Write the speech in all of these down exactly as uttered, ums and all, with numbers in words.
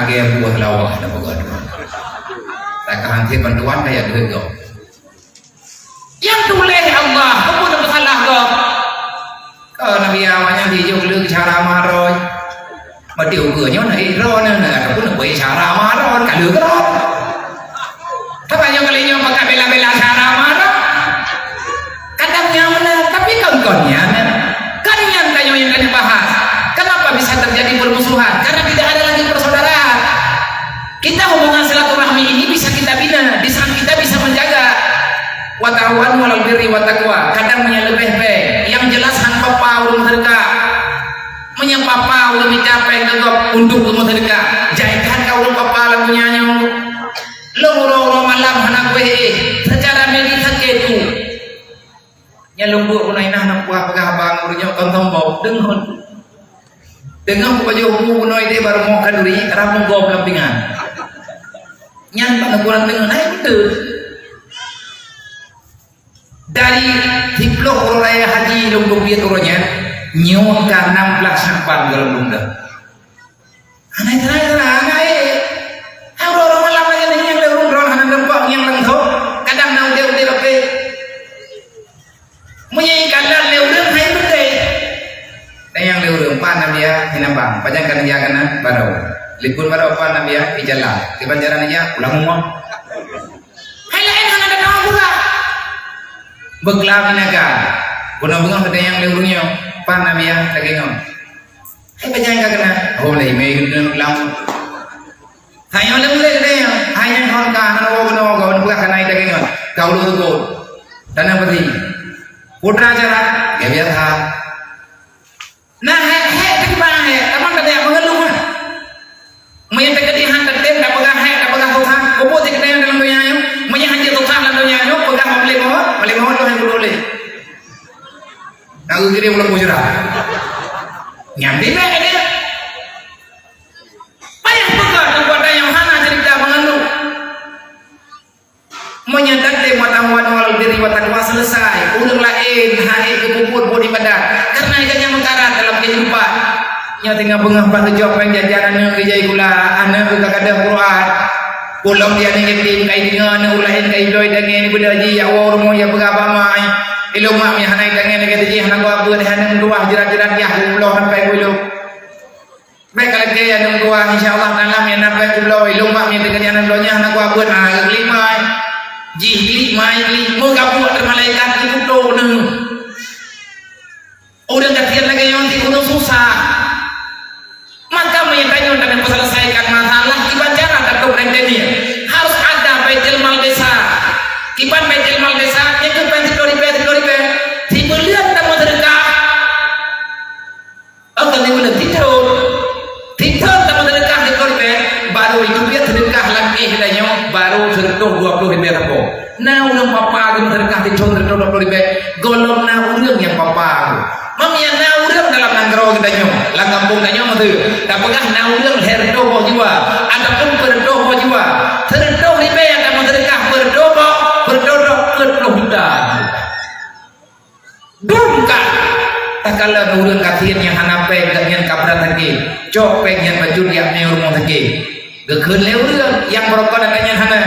Lagèe buah lawah na peugah Tuhan. Takah hanté bantuan kaya deuh gob. Nyang tuléh Allah, peue peusalah gob? Oh, Nabi awak nyan dijok lé cara maroy. Mati ukeue nyoe na idroe na, na, ataupun beu cara maroy, ka lheueh keudroe. Tapi nyoe kali nyoe pakai bela-bela cara maroy. Kadang nyan meunan, tapi kon-kon nyan. Kan nyan tanyoe nyang tanyoe bahas. Kenapa bisa terjadi permusuhan? Karena tidak ada lagi persaudaraan. Kita hubungan silaturahmi ini bisa kita bina di saat kita bisa menjaga. Wa ta'awanu 'alal birri wat taqwa. Kadang nyang leubeh bèk, nyang jelas han papa ureueng meuseudeukah. Meunyoe papa ureueng mita péng keu gob untuk geumeuseudeukah, jai that ka ureueng papa lam donya nyoe. Lôn uroe-uroe malam hana kuéh éh, seucara medis sakét tu. Nyan lôn buet bunoe nah, na peugah haba ngon ureueng nyoe kon sombong. Deungon. Deungon kupajoh bu bunoe deh bak rumoh khanduri, ramong gob lam pingan. Nyan ban kurang deungon, hai beutôi. Dari siplôh uroe raya haji lôn peubiet uroe nyan, nyoe ka nam blaih Syakban gohlom lôn deuh. Hana jeuet, hana, hana, eh. Hai uroe-uroe malam lagèe nyan, nyang lé ureueng droe hana nampak nyang langsông. Kadang na udép-udép lapéh. Meunyoe ikalon lé ureueng, hai beutôi. Dan nyang lé ureueng, "Pan Nabi ya, hinan bang, pajan ka neuja keunan?" Baroe. Telepon baroe, "Pan Nabi ya, di jalan." Kiban jalan aja, pulang rumah. Hai laén hana ada nama pula. Beuklam inan ka. Guna beungoh keu nyang lé ureueng nyoe, "Pan Nabi ya, lagèe nyoe." Hai pajan ka keunan? Oh, lé mé keunan lam. Hai nyoe lé mulai keunan. Hai nyan kon ka hana woe keunoe, kon peugah keunan daging ngon. Ka ulôn teupeu. Tanah peti. Putra cara, ya biasa. Nah, hek-hek teukeubang hek, tamong ka tajak meugeulung ah. Meunyoe teukeudi han teutem, tapeugah hek, tapeugah susah, peue-peue teukeudi dalam donya nyoe. Meunyoe han jeuet susah lam donya nyoe, peugah paléng mawöt, paléng mawöt lôn han kudoh lé. Nah, geukirém ulôn bujra. Nyang dibek dia. Payah peugah keupada nyang hana cerita mengandung. Meunyoe teutem watang wan wal birri wa taqwa selesai, ureueng laén hana geupeubuet buet ibadat, karena ikan nyang meukarat dalam kehidupan. Nyoe teungoh beungoh bak geujok péng jajan aneuk geujai gula, aneuk geuka gadôh Quran. Ulôn di aneuk yatim kai deungoe aneuk ulôn laén kai bloe dangé ni beudoh jih, ya Allah, rumoh ya peugah bak mai. Ilôn mak mi hana dangé lagèe jih, hana geuabeuet, hana meutuah jeurat-jeurat yah geuloh sampai geuloh. Bèk ka lagèe aneuk dua, insya Allah, dalam nyang na pèng geuloe, lôn bak mie teuka di aneuk dua nyan hana kuabeuet, ha, geuklik mai. Jih klik mai, klik. Meugabuek teuk malaikat geututô neuh. Ureueng gasien lagèe nyoe ti ureueng susah. Maka meunyoe tanyoe hana meuselesaikan masalah, kiban cara tatôb rentenir. Harus ada baitul mal desa. Kiban baitul mal desa, nyan keuh pèng siplôh ribèe, siplôh ribèe. Sibuleuen tameuseudeukah. Oh, kon lhèe buleuen, sithôn. Sithôn tameuseudeukah siplôh ribèe, barô jiteubiet seudeukah lam éh geutanyoe, barô seureutôh dua plôh ribèe sapo. Na ureueng papa geumeuseudeukah sithôn seureutôh dua plôh ribèe, gohlom na ureueng nyang papa. Meunyoe na ureueng dalam nanggroe geutanyoe, lam gampông tanyoe meuseu, tapeugah na ureueng lhèe reutôh boh jiwa, ataupun peureutôh boh jiwa. Seureutôh ribèe nyang tameuseudeukah peureutôh boh, peureutôh droe peuet plôh juta. Dum ka takalon ureueng gasien nyang hana pèng, gobnyan ka brat sakét. Cok pèng nyan bacut jak mé u rumoh sakét. Geukheun lé ureueng nyang beurokon ata nyan hana.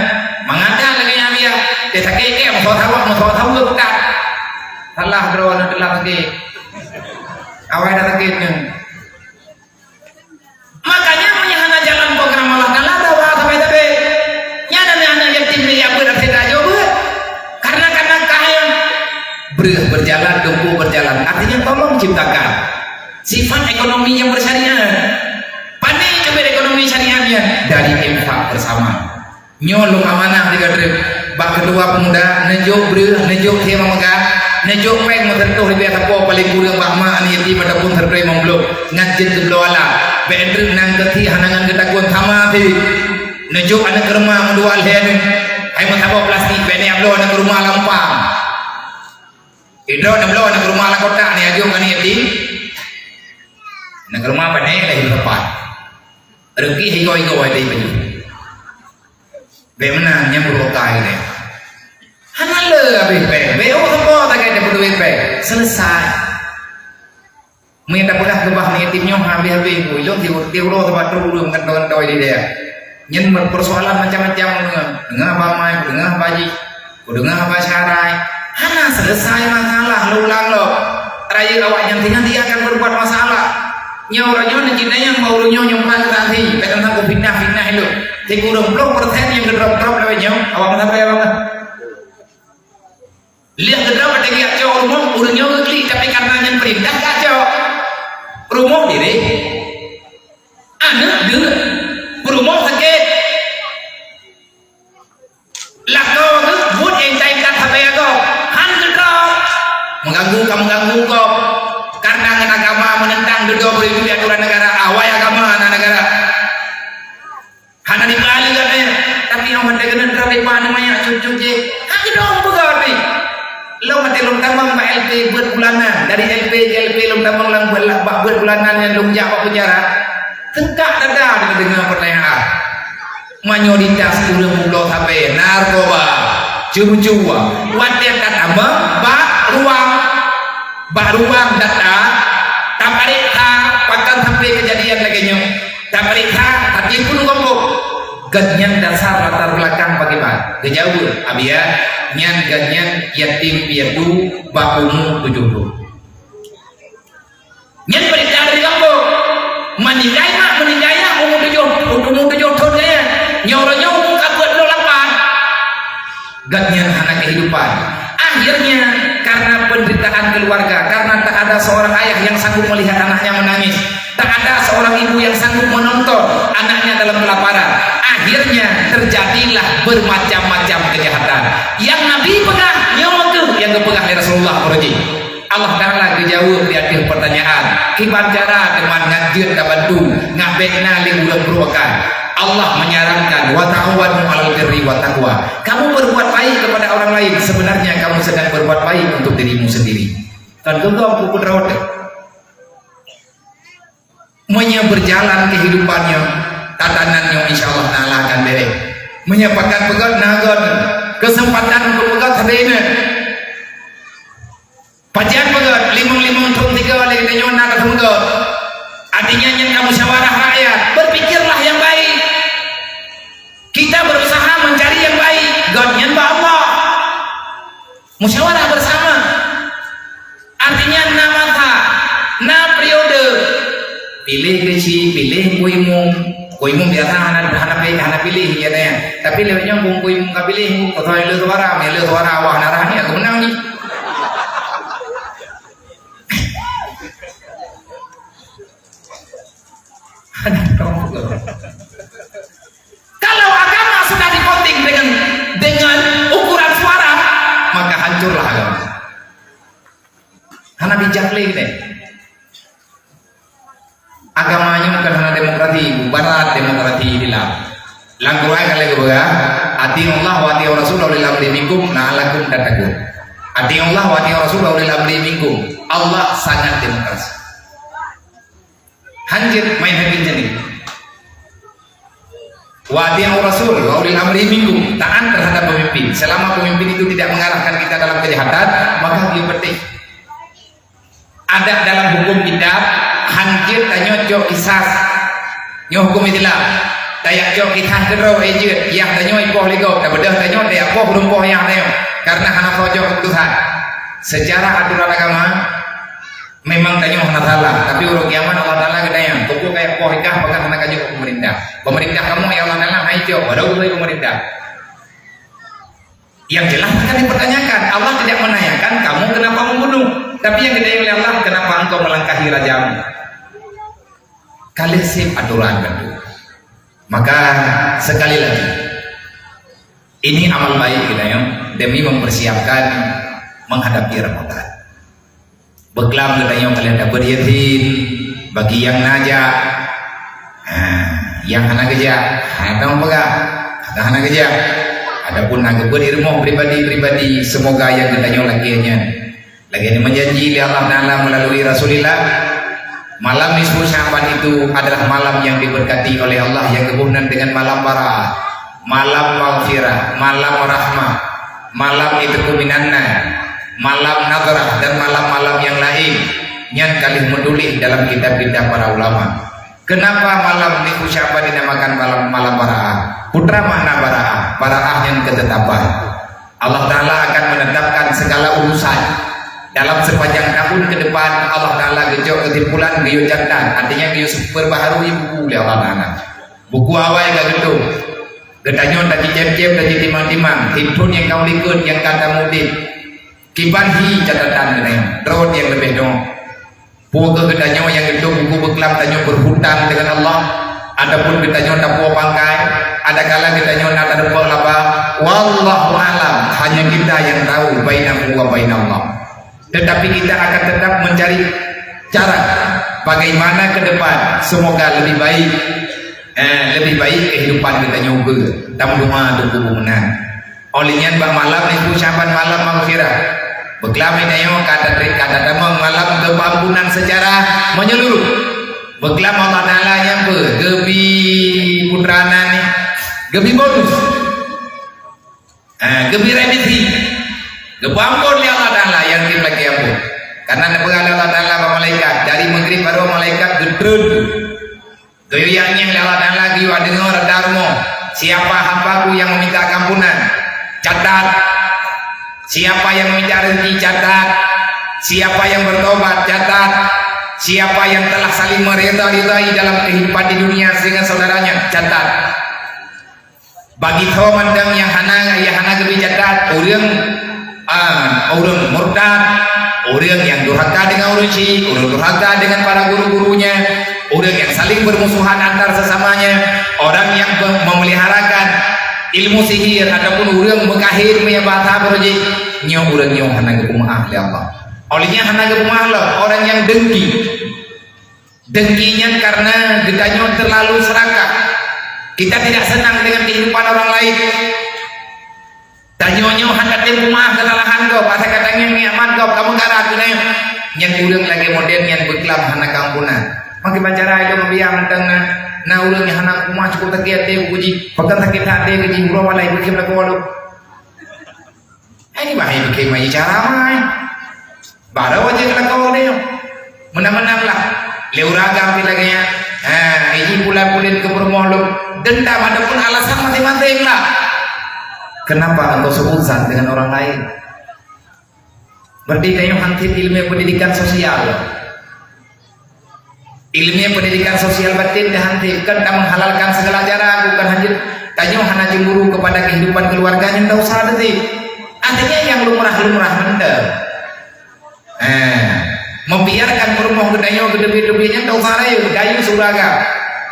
Mangat that lagèe nyan biasa. Teuh sakét kèe, meusawa-sawa, meusawa-sawa peukat. Salah droe na teulah sakét. Awai dah sakét nyan. Makanya, meunyoe hana jalan program Allah Taala, dakwah sabe-sabe. Nyan aneuk-aneuk yatim ni, ya, beuet, hase tajok beuet. Karena, karena kaya. Breueh berjalan, dum peue berjalan. Artinya, tolong ciptakan sifat ekonomi yang bersyariat. Pane teubiet ekonomi syariat nyan? Dari infak bersama. Nyoe lôn amanah di gatrek bak keutua pemuda, neujok breueh, neujok thé meumeugat, neujok pèng meuseureutôh ribèe sapo paleng kureueng bak ma aneuk yatim ataupun seureutôh limong plôh ngon jeuet geubloe alam. Bèk treuk nang keuti hana ngon geutakon sama pih. Neujok aneuk keureuma meudua lhèe nyoe. Hai meusaboh plastik bèk neujak bloe aneuk keureuma lam umpang. Idroe neubloe aneuk keureuma lam kotak neujok aneuk yatim. Aneuk keureuma pane lhèe sapat. Rezeki higoe-higoe watèe pajoh. Bèk meunan nyang beurokah ilèe. Hana le habéh pèng. Bèk oh sapo tagai tapeuduek pèng. Selesai. Meunyoe tapeugah keubah aneuk yatim nyoe habéh-habéh, ulôn di, di uroe sabab trok ureueng meugantoe-gantoe di dayah. Nyan persoalan macam-macam, deungoe, deungoe haba mai, deungoe haba jih, deungoe haba syarai. Hana selesai masalah, lôn ulang lom. Rayeuk awaknyan tinggai dia akan berbuat masalah. Nyoe uroe nyoe neucit nyan bak ureueng nyoe nyang paléng saksi, bèk teuntang fitnah-fitnah ilôn. Sikureueng ploh persen nyang geudrop-drop lawét nyoe, awak meusapai awak. Lheueh geudrop watèe geujak cok rumoh, ureueng nyoe geuklik, tapi karena nyan peurintah ka cok. Rumoh direh. Aneuk deuek. Peurumoh sakét. Lakoe geuh buet nyang intat-intat sabe gob. Han geudrop. Meuganggu ka meuganggu gob. Karena ngon agama meunentang dudoe beureuju di aturan negara. Awai agama na negara. Hana dipeualeuh gata nyan. Tapi nyang watèe keuneuk droe ipa aneuk manyak cut-cut jih, hana keudong peugah pih. Lôn watèe lôn tamong bak L P beuet bulanan, dari L P keu L P lôn tamong lam beuet, bak beuet bulanan nyan lôn jak bak penjara. Seungkak dada deungoe peutanyaan. Meunyoe di tas ureueng mulo sabe, narkoba, cuba-cuba, watèe tatamong bak ruang, bak ruang data, tapareksa pakon sampai keujadian lagèe nyoe. Tapareksa, tapi pun gombok. Gobnyan dasar latar belakang bagaimana? Geujaweueb, Abiya, nyan gobnyan yatim piatu bak umu tujoh thôn. Nyan peurintah dari gombok. Meuninggai mak, meuninggai ayah, umu tujoh, umu tujoh thôn nyan. Nyoe uroe nyoe umu ka peuet ploh lapan. Gobnyan hana kehidupan. Akhirnya, karena penderitaan keluarga, karena tak ada seorang ayah yang sanggup melihat anaknya menangis, tak ada seorang ibu yang sanggup menonton anaknya dalam kelaparan, akhirnya terjadilah bermacam-macam kejahatan. Yang Nabi peugah, nyoe keuh nyang geupeugah lé Rasulullah, uroe jih. Allah Ta'ala geujaweueb di ateueh peutanyaan, kiban cara teuma ngat jeuet tabantu, ngat bèk na lé ureueng brôk akan. Allah menyarankan, "Wa ta'awanu 'alal birri wat taqwa." Kamu berbuat baik kepada orang lain, sebenarnya kamu sedang berbuat baik untuk dirimu sendiri. Kan geuh gob keu putroe teuh. Meunyoe berjalan kehidupan nyoe, tatanan nyoe insya Allah Ta'ala akan bèrèh. Meunyoe pakat peugöt, na göt. Keuseumpatan untuk peugöt hana na. Pajan peugöt, limong-limong thôn tiga lé geutanyoe na ka seumeugöt. Artinya nyan ka musyawarah rakyat. Berpikirlah yang baik. Kita berusaha mencari yang baik. Göt nyan bak Allah. Musyawarah bersama. Artinya na masa, na periode. Piléh keuchik, piléh Teungku Imum. Teungku Imum biasa hana, hana pi-, hana piléh, ya, na. Tapi lewat nyoe Teungku Imum ka piléh, Teungku, kosong lé suara, lé suara, wah, na rhah ni, aku menang ni. Hana tahu. Kalau agama sudah divoting dengan, dengan ukuran suara, maka hancurlah agama. Hana bijak lé deh. Agama nyoe bukan hana demokrasi, barat demokrasi Islam. Lam Quran ka lheueh geupeugah, "Ati'ullah wa ati'ur rasul wa ulil amri minkum la'allakum tattaqun." "Ati'ullah wa ati'ur rasul wa ulil amri minkum." Allah sangat demokrasi. Hanjeuet main hakim jadi. "Wa ati'ur rasul wa ulil amri minkum." Taat terhadap pemimpin. Selama pemimpin itu tidak mengarahkan kita dalam kejahatan, maka beliau penting. Ada dalam hukum kitab, hanjeuet tanyoe cok kisas. Nyoe hukum Islam. Tayak cok kisas keudroe, eh, jeuet. Yah tanyoe ipoh lé gob, tabeudôh tanyoe, tayak poh ureueng poh yah tanyoe. Karena hana soe cok keputusan. Secara aturan agama, memang tanyoe hana salah, tapi uroe kiamat Allah Taala geutanyong, "Peue kayak poh ikah pakat hana kajok pemerintah? Pemerintah kamoe ya Allah Taala hai cok, padahal ulôn pemerintah." Yang jelas akan dipertanyakan. Allah tidak menanyakan kamu kenapa membunuh, tapi yang ditanya oleh Allah, "Kenapa engkau melangkahi rajamu?" Ka lheueh sép aturan kan tu. Maka sekali lagi, ini amal baik kita ya, demi mempersiapkan menghadapi Ramadan. Beuklam geutanyoe ka lheueh dapeuet yatim, bagi nyang na jak. Ha, nyang hana geujak, hana tamong peugah, hana, hana geujak. Adapun na geubeuet di rumoh pribadi-pribadi, semoga nyang geutanyoe lakée nyan. Lagée nyang meujanji lé Allah Taala meulalu Rasulullah, malam nisfu Sya'ban itu adalah malam yang diberkati oleh Allah, nyang geuboh nan dengan malam Baraah, malam maghfirah, malam rahmah, malam itqu minan nar, malam nadrah, dan malam-malam yang lain. Nyan ka lheueh meutuléh dalam kitab-kitab para ulama. Keunapa malam nisfu Sya'ban dinamakan malam, malam baraah? Peue makna baraah? Baraah nyan keutetapan. Allah Ta'ala akan menetapkan segala urusan. Dalam sepanjang tahun ke depan, Allah Ta'ala geujok keusimpulan, geuyue catat. Artinya, geuyue perbaharui buku lé Allah Ta'ala. Buku awai ka geutueng. Geutanyoe tajicém-cém, tajitimang-timang. Di thon nyang ka u likot nyang ka tameuudép. Kiban hi catatan geutanyoe. Droe nyang leubeh nyoe. Peue keuh geutanyoe nyang geutueng buku beuklam tanyoe berhutang dengan Allah, ataupun geutanyoe tapuwoe pangkai, adakala geutanyoe na tadeungoe laba, wallahu a'lam, hanya kita yang tahu bainahu wa bainallah. Tetapi kita akan tetap mencari cara bagaimana ke depan semoga lebih baik, eh, lebih baik kehidupan geutanyoe. Tameudoa teungku meunan. Óh lheueh nyan bak malam nisfu Sya'ban, malam maghfirah. Beuklam geutanyoe ka ta-, ka tatamong malam keuampunan secara menyeluruh. Beuklam Allah Ta'ala nyang beu, geubi putra nan nyan, geubi bonus. Ha, geubi remisi. Geupeuamphon lé Allah Ta'ala nyang di lakée amphon. Karena neupeugah lé Allah Ta'ala bak malaikat, dari Maghrib baroe malaikat geutreun. Geuyue ngieng lé Allah Ta'ala, geuyue deungoe rata rumoh, "Siapa hamba-Ku yang meminta keampunan? Catat. Siapa yang meminta rezeki? Catat. Siapa yang bertobat? Catat. Siapa yang telah saling mereda-redai dalam kehidupan di dunia dengan saudaranya? Catat." Bagi tho mantong nyang hana, nyang hana geubi catat, ureuëng, ah, ureuëng murtad, ureuëng nyang durhaka dengan ureuëng syik, ureuëng durhaka dengan para guru-gurunya, ureuëng nyang saling bermusuhan antar sesamanya, orang yang pe-, memeliharakan ilmu sihir ataupun ureuëng meukahir, meunyo bahasa baroe jih, nyoe ureuëng nyoe hana geupeumaáh lé Allah. Óh lheueh nyan hana geupeumaáh lom orang nyang dengki. Dengki nyan karena geutanyoe terlalu serakah. Kita tidak senang dengan kehidupan orang lain. Tanyoe nyoe hana tem peumaáh keusalahan gob, asai ka tangieng nikmat gob, ka meugara keunoe. Nyan ureuëng lagée model nyan beuklam hana keampunan. Maka bancara ilong biya mantong na, na ureuëng nyang hana peumaáh cukup sakét até keu jih, pakon sakét até keu jih, uroe malai beukhém lakoe lom. Hai, nibak hai bukon mai cara mai. Baroe jeuet lakoe nyoe. Meunan-meunan lah. Lé ureuëng agam pih lagée nyan. Ha, iji pulan-pulan keu peurumoh lom. Dendam ataupun alasan masing-masing lah. Kenapa engkau seuzat dengan orang lain? Berarti tanyoe han tem ileumé pendidikan sosial. Ileumé pendidikan sosial batin dah han tem, kan ka menghalalkan segala cara, bukan hanya tanyoe hana cemburu kepada kehidupan keluarga nyang dosa tadi. Artinya nyang lumrah-lumrah mantong. Eh, membiarkan peurumoh geutanyoe geuteubiet-teubiet nyan dosa rayeuk, dayus ureuëng agam.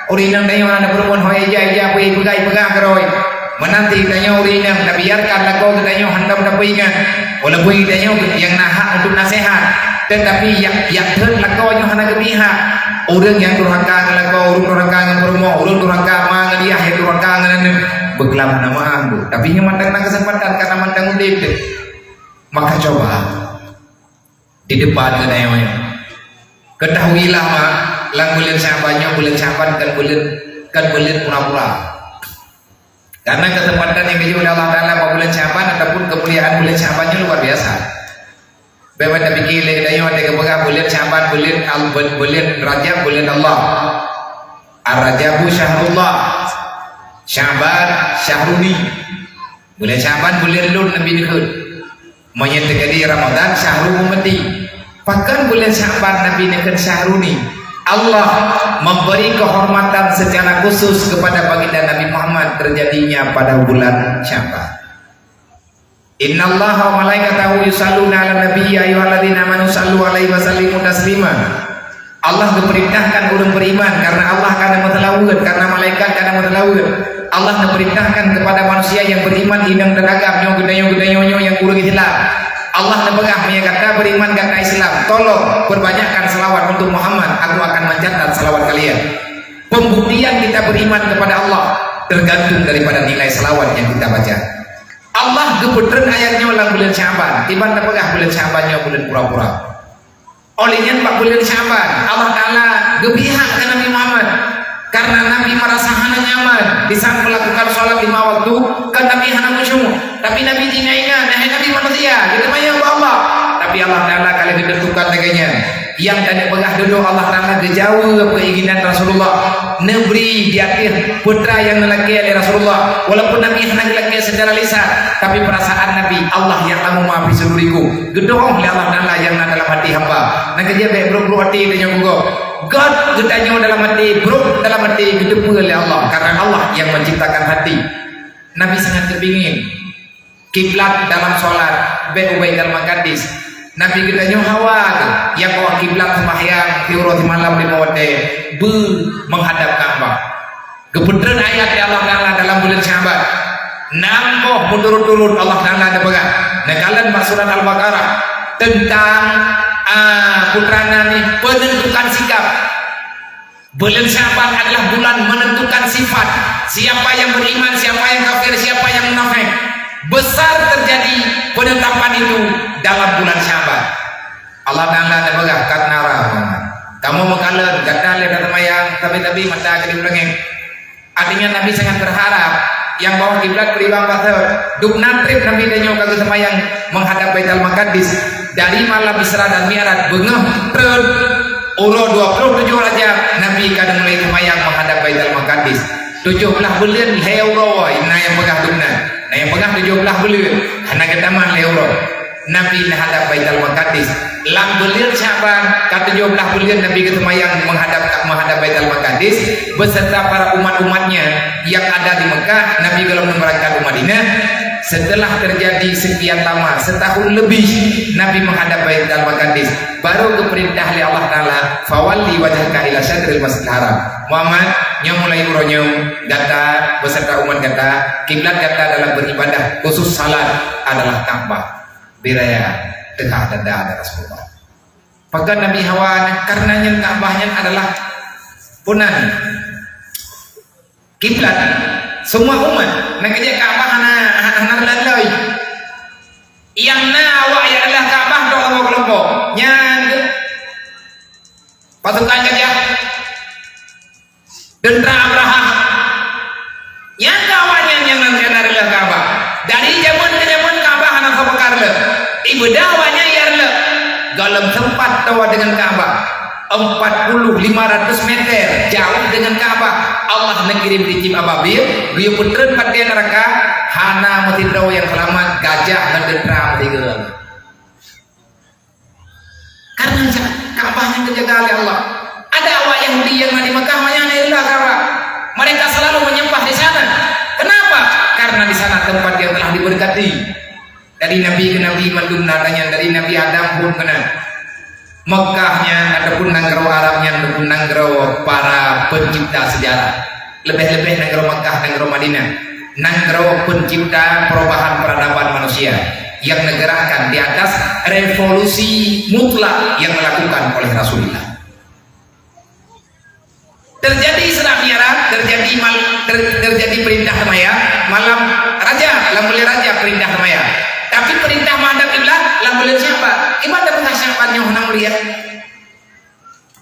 Ureuëng inong tanyoe hana peurumoh ho ija-ija peue peugah-peugah keurôi. Meunanti tanyoe ureuëng inong tabiarkan lakoe geutanyoe hántom tapeuingat. Walaupun geutanyoe nyang na hak untuk naseuhat, tetapi nyang, nyang thon lakoe nyoe hana geupihak. Ureuëng nyang durhaka ngon lakoe, ureuëng durhaka ngon peurumoh, ureuëng durhaka ma ngon yah, nyang durhaka ngon aneuk, beuklam hana meuáh tu. Tapi nyoe mantong na keuseumpatan, karena mantong udeb teuh. Maka coba di depan geutanyoe. Ketahuilah, mak, lam buleuen Sya'ban nyoe, buleuen Sya'ban kon buleuen, kon buleuen pura-pura. Karena keuseumpatan nyang geujok lé Allah Ta'ala bak buleuen Sya'ban ataupun keumuliaan buleuen Sya'ban nyoe luar biasa. Bék tapike lé geutanyoe watée geupeugah buleuen Sya'ban, buleuen Al-, buleuen Rajab, buleuen Allah. Ar-Rajabu syahrullah. Sya'ban syahruni. Buleuen Sya'ban buleuen lôn Nabi neukheun. Meunyoe teukeudi Ramadan syahru ummati. Pakon buleuen Sya'ban Nabi neukheun syahruni? Allah memberi kehormatan secara khusus kepada baginda Nabi Muhammad terjadinya pada bulan Sya'ban. "Innallaha wa malaikatahu yusalluna 'alan nabi, ya ayyuhalladzina amanu sallu 'alaihi wa sallimu taslima." Allah geupeurintahkan ureuëng beriman, karena Allah ka na meuseulaweuet, karena malaikat ka na meuseulaweuet. Allah neupeurintahkan kepada manusia yang beriman, inong dan agam, nyoe geutanyoe, geutanyoe nyoe nyang ureuëng Islam. Allah neupeugah, "Meunyoe gata beriman, gata Islam, tolong perbanyakkan salawat untuk Muhammad, aku akan mencatat salawat kalian." Pembuktian kita beriman kepada Allah tergantung daripada nilai salawat yang kita baca. Allah geupeutreun ayat nyoe lam buleuen Sya'ban, kiban tapeugah buleuen Sya'ban nyoe buleuen pura-pura. Óh lheueh nyan bak buleuen Sya'ban, Allah Ta'ala geupihak keu Nabi Muhammad. Karena Nabi merasa hana nyaman di saat melakukan salat lima waktu, kan Nabi hana khusyuk. Tapi Nabi ingat-ingat, "Hai Nabi manusia, geuteumanyong bak Allah." Tapi Allah Ta'ala ka lheueh geuteuntukan lagée nyan. Nyang tanyoe peugah dudoe Allah Taala geujaweueb keinginan Rasulullah, neubri di ateueh putra nyang neulakée lé Rasulullah. Walaupun Nabi hana geulakée secara lisan, tapi perasaan Nabi, "Allah ya'lamu ma fi sudurikum." Geudong lé Allah Taala nyang na dalam hati hamba. Nyang keujeuet bék brok-brok até tanyoe gob. Gét geutanyoe dalam até, brok dalam até, geuteupeue lé Allah, karena Allah nyang menciptakan hati. Nabi sangat teupingin kiblat dalam solat, bék u Baitul Maqdis. Nabi geutanyoe hawa geuh, nyang bahwa kiblat seumahyang siuroe simalam limong watée beu meuhadab Ka'bah. Geupeutreun ayat lé Allah Taala dalam buleuen Sya'ban. Nam boh meuturut-turut Allah Taala neupeugah. Neukalon bak surat Al-Baqarah teuntang, a, putra nan nyan peunentukan sikap. Buleuen Sya'ban adalah bulan menentukan sifat. Siapa yang beriman, siapa yang kafir, siapa yang munafik. Besar terjadi penetapan itu dalam bulan Sya'ban. Allah Taala neupeugah, "Qad nara, Muhammad." Kamoe meukalon, gata lé taseumayang, tabi-tabi mata keudéh u langét. Artinya Nabi sangat berharap nyang bahwa kiblat peuriwang bak thot. Dubna treb Nabi tanyoe ka geuseumayang meuhadab Baitul Maqdis. Dari malam Isra dan Mi'raj beungoh treun uroe dua puluh tujoh Rajab, Nabi ka mulai seumayang meuhadab Baitul Maqdis. Tujoh blaih buleuen lhée uroe, na nyang peugah dubna. Na nyang peugah tujoh blaih buleuen, hana geutamah lhée uroe. Nabi neuhadab Baitul Maqdis. Lam buleuen Sya'ban, ka tujoh blaih buleuen Nabi geuseumayang meuhadab, meuhadab Baitul Maqdis, beserta para umat-umatnya yang ada di Mekah, Nabi gohlom neubeurangkat u Madinah. Setelah terjadi sekian lama, setahun lebih, Nabi meuhadab Baitul Maqdis, baru geupeurintah lé Allah Taala, "Fawalli wajhaka ila syatril Masjidil Haram." Muhammad, nyoe mulai uroe nyoe, gata beserta umat gata, kiblat gata dalam beribadah, khusus salat, adalah Ka'bah. Biraya teuka dada ada Rasulullah. Pakon Nabi hawa nyan, karena nyan Ka'bah nyan adalah punan kiblat semua umat. Nyang keujeuet Ka'bah hana, hana, hana reulat loi. Nyang na awak nyang reulat Ka'bah dua kelompok. Nyan pasukan gajah. Teuntra Abrahah. Nyang ka awaknyan nyang nan, nyang na reuloh Ka'bah. Dari jameun keu jameun Ka'bah hana sapeue ka reuloh. Ibadah awaknyan nyang reuloh. Gohlom sempat toh deungon Ka'bah. Empat puluh lima ratus meter jauh deungon Ka'bah. Allah neukirém cicém ababil, geuyue peutreun bak até neuraka, hana meusidroe nyang seulamat, gajah ngon teuntra meusigoe. Karena Ka'bah nyang geujaga lé Allah. Ada awak Yahudi nyang na di Mekah, manyang na iélah Ka'bah. Mereka selalu menyembah di sana. Kenapa? Karena di sana tempat yang telah diberkati. Dari nabi ke nabi mandum na tanyan, dari Nabi Adam pun keunan. Mekah nyan ataupun nanggroe Arab nyan ataupun nanggroe para pencipta sejarah. Leubeh-leubeh nanggroe Mekah, nanggroe Madinah, nanggroe pencipta perubahan peradaban manusia yang menggerakkan di atas revolusi mutlak yang dilakukan oleh Rasulullah. Terjadi Isra Mi'raj, terjadi mal-, ter-, terjadi perintah seumayang malam Rajab, lam buleuen Rajab perintah seumayang. Tapi perintah menghadap kiblat lam buleuen Sya'ban. Ibadah buleuen Sya'ban nyoe hana mulia.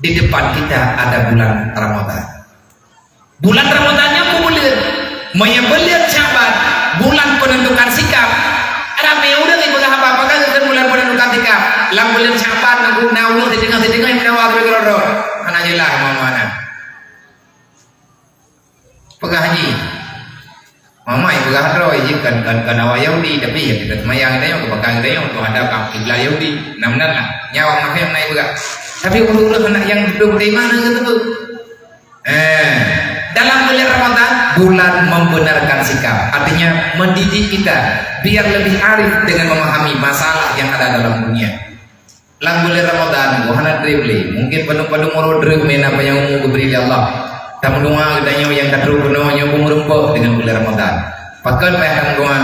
Di depan kita ada bulan Ramadan. Bulan Ramadan nyoe peue buleuen? Meunyoe buleuen Sya'ban, bulan penentukan sikap. Ramé ureueng ipeugah haba, pakon kheun bulan penentukan sikap. Lam buleuen Sya'ban na ureueng sideungoe-sideungoe nyang meudawa keudroe-droe. Hana jeulaih meumakna. Peugah jih. Mama ipeugah droe jih kan, kan, kan awak Yahudi, tapi ya kita seumayang geutanyoe, keubakan geutanyoe untuk hadap kiblat Yahudi. Nah, meunan lah. Nyan awak munafék meunan ipeugah. Tapi ureueng-ureueng aneuk nyang dudoe beurimong hana geuteupeue. Eh, dalam bulan Ramadan, bulan membenarkan sikap. Artinya mendidik kita biar lebih arif dengan memahami masalah yang ada dalam dunia. Lam buleuen Ramadan, goh hana treb lé. Mungkin padum-padum uroe treb meunan apa nyang umu geubri lé Allah. Tameudoa geutanyoe nyang ka trok keunoe nyoe beumeureumpok deungon buleuen Ramadan. Pakon payah tameudoa?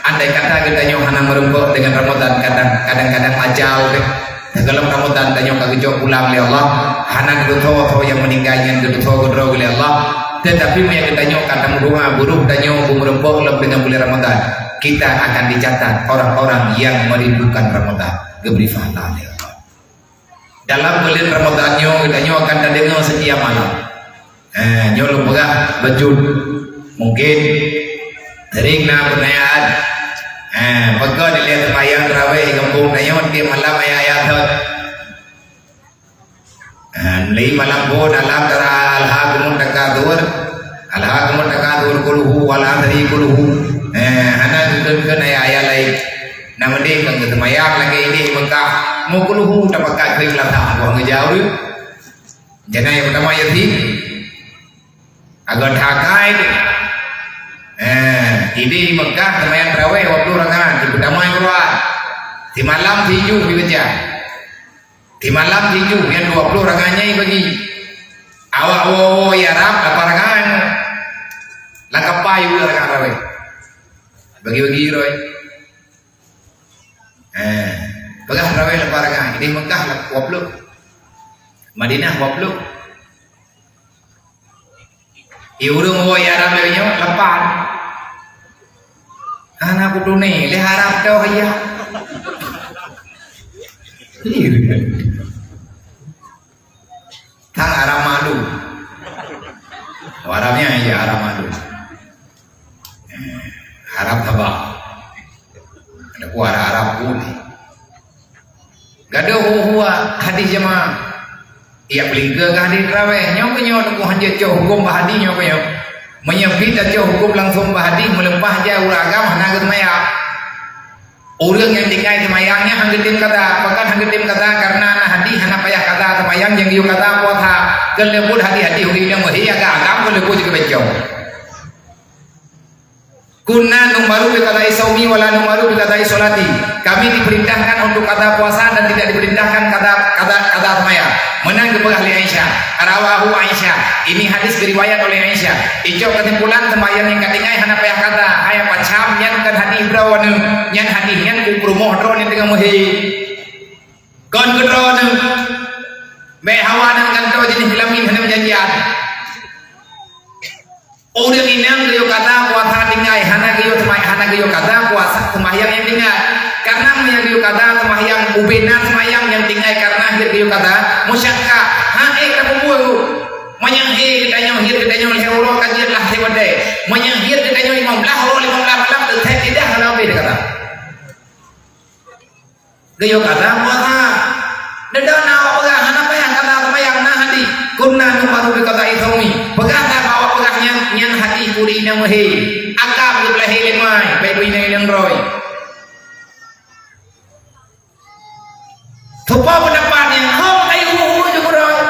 Andai kata geutanyoe hana meureumpok deungon Ramadan, kadang, kadang-kadang ajal deh. Teugohlom Ramadan tanyoe ka geujok pulang lé Allah, hana geutho-tho nyang meuninggai nyan geutho keudroe lé Allah. Tetapi meunyo geutanyoe ka tameudoa, beuruh tanyoe beumeureumpok lom deungon buleuen Ramadan, kita akan dicatat orang-orang yang merindukan Ramadan. Geubri pahala lé Allah. Dalam buleuen Ramadan nyoe, geutanyoe akan tadeungoe setiap malam. Eh, nyoe lôn peugah bacut. Mungkin sering na peunanyaan. Eh, pakon dilèe seumayang tarawih gampông tanyoe tiep malam ayat-ayat thot. Di malam phon, alam tara alhaakumut takatsur. Alhaakumut takatsur, qul hu, wal asri, qul hu. Eh, hana geukheun-kheun ayat-ayat laén. Nah, mending keu seumayang lagèe idéh Mekah. Meu qul hu tapakat keu lasah buah ngeujaweueb. Jana nyang peutama Yasin. Agar that akai tu. Eh, idéh Mekah seumayang tarawih dua puluh rakaat, di peutama Quran. Simalam sijuh dibaca. Simalam sijuh, nyang dua puluh rakaat nyan bagi. Awak woe-woe Arab lapan rakaat. Lam kapai dua rakaat tarawih. Bagi-bagi roh. Eh, peugah tarawih lapan rakaat. Idéh Mekah dua puluh. Madinah dua puluh. Di ureueng woe Arab lagèe nyoe lapan. Hana kutuné, lé Arab toh ya. Iya. Kan Arab malu. Oh, Arabnya iya Arab malu. Eh, Arab Sabah. Ada pun Arab-Arab pun. Gadoh huwa hadis jamaah. Iya peulingka keu hadis tarawih. Nyoe keu nyoe teungku hanjeuet cok huköm bak hadis nyoe keu nyoe. Meunyoe pih tacok huköm langsung bak hadis, meuleupah jai ureueng agam hana geuseumayang. Ureueng nyang tinggai seumayang nyan han geutem kada. Pakon han geutem kada? Karena na hadis hana payah kada seumayang, nyang geuyue kada puasa. Keuleubut hadis-hadis ureueng nyang meuhé agam-agam keuleubut jikeubencong. Kunna nu'maru bi qada'i shaumi wa la nu'maru bi qada'i sholati. Kami diperintahkan untuk qada puasa dan tidak diperintahkan qada, qada, qada seumayang. Meunan geupeugah lé Aisyah. Rawahu Aisyah. Ini hadis diriwayat oleh Aisyah. Icok keusimpulan, seumayang nyang ka tinggai hana payah qada. Hai pacam nyan kon hadis droeneuh. Nyan hadis nyan keu peurumoh droeneuh nyang teungoh meuhé. Kon keu droeneuh. Bèk hawa ngon kantô jeunèh geulamin hana meujanjian. Ureueng inong geuyue qada puasa tinggai, hana geuyue seumay-, hana geuyue qada puasa seumayang nyang tinggai. Karena meunyoe geuyue qada seumayang, ubena seumayang nyang tinggai karena hiet geuyue qada, musyakkah. Ha, ék tapeubeuet. Meunyoe hiet geutanyoe, hiet geutanyoe lhèe uroe ka jeuet lah lhèe watèe. Meunyoe hiet geutanyoe limong blaih uroe, limong blaih malam, teuthèe lidah ka habéh geutanyoe. Geuyue qada puasa. Deungon na awak peugah, hana payah qada seumayang, na hadis. Kunna nu'maru bi qada'i shaumi. Peugah that awak peugah nyan, nyan hadis bak ureueng inong meuhé. Agam geupeulahé lé mai, bèk bak inong-inong droe. Soe po peundapat nyang hom kayue hu-hu jeuet keudroe.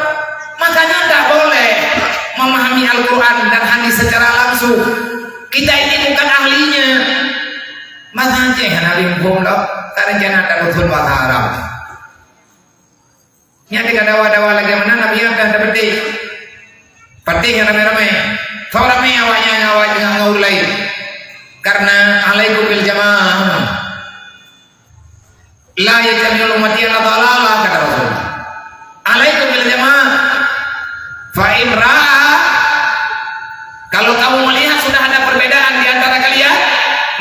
Makanya tak boleh memahami Al-Quran dan hadis secara langsung. Kita ini bukan ahlinya. Bahasa Aceh hana lé muphom lom, ka rencana tapeutron bahasa Arab. Nyan ka dawa-dawa lagèe meunan, Nabi nyan ka tapeutron. Patéh nyan ramé-ramé. Soe ramé awaknyan ngon awak ngon ureueng laén. Karena alaikum bil jamaah. La yajtami'u ummati ala dhalalah, kata Rasulullah. Alaikum bil jamaah. Fa in ra'a, kalau kamu melihat sudah ada perbedaan di antara kalian,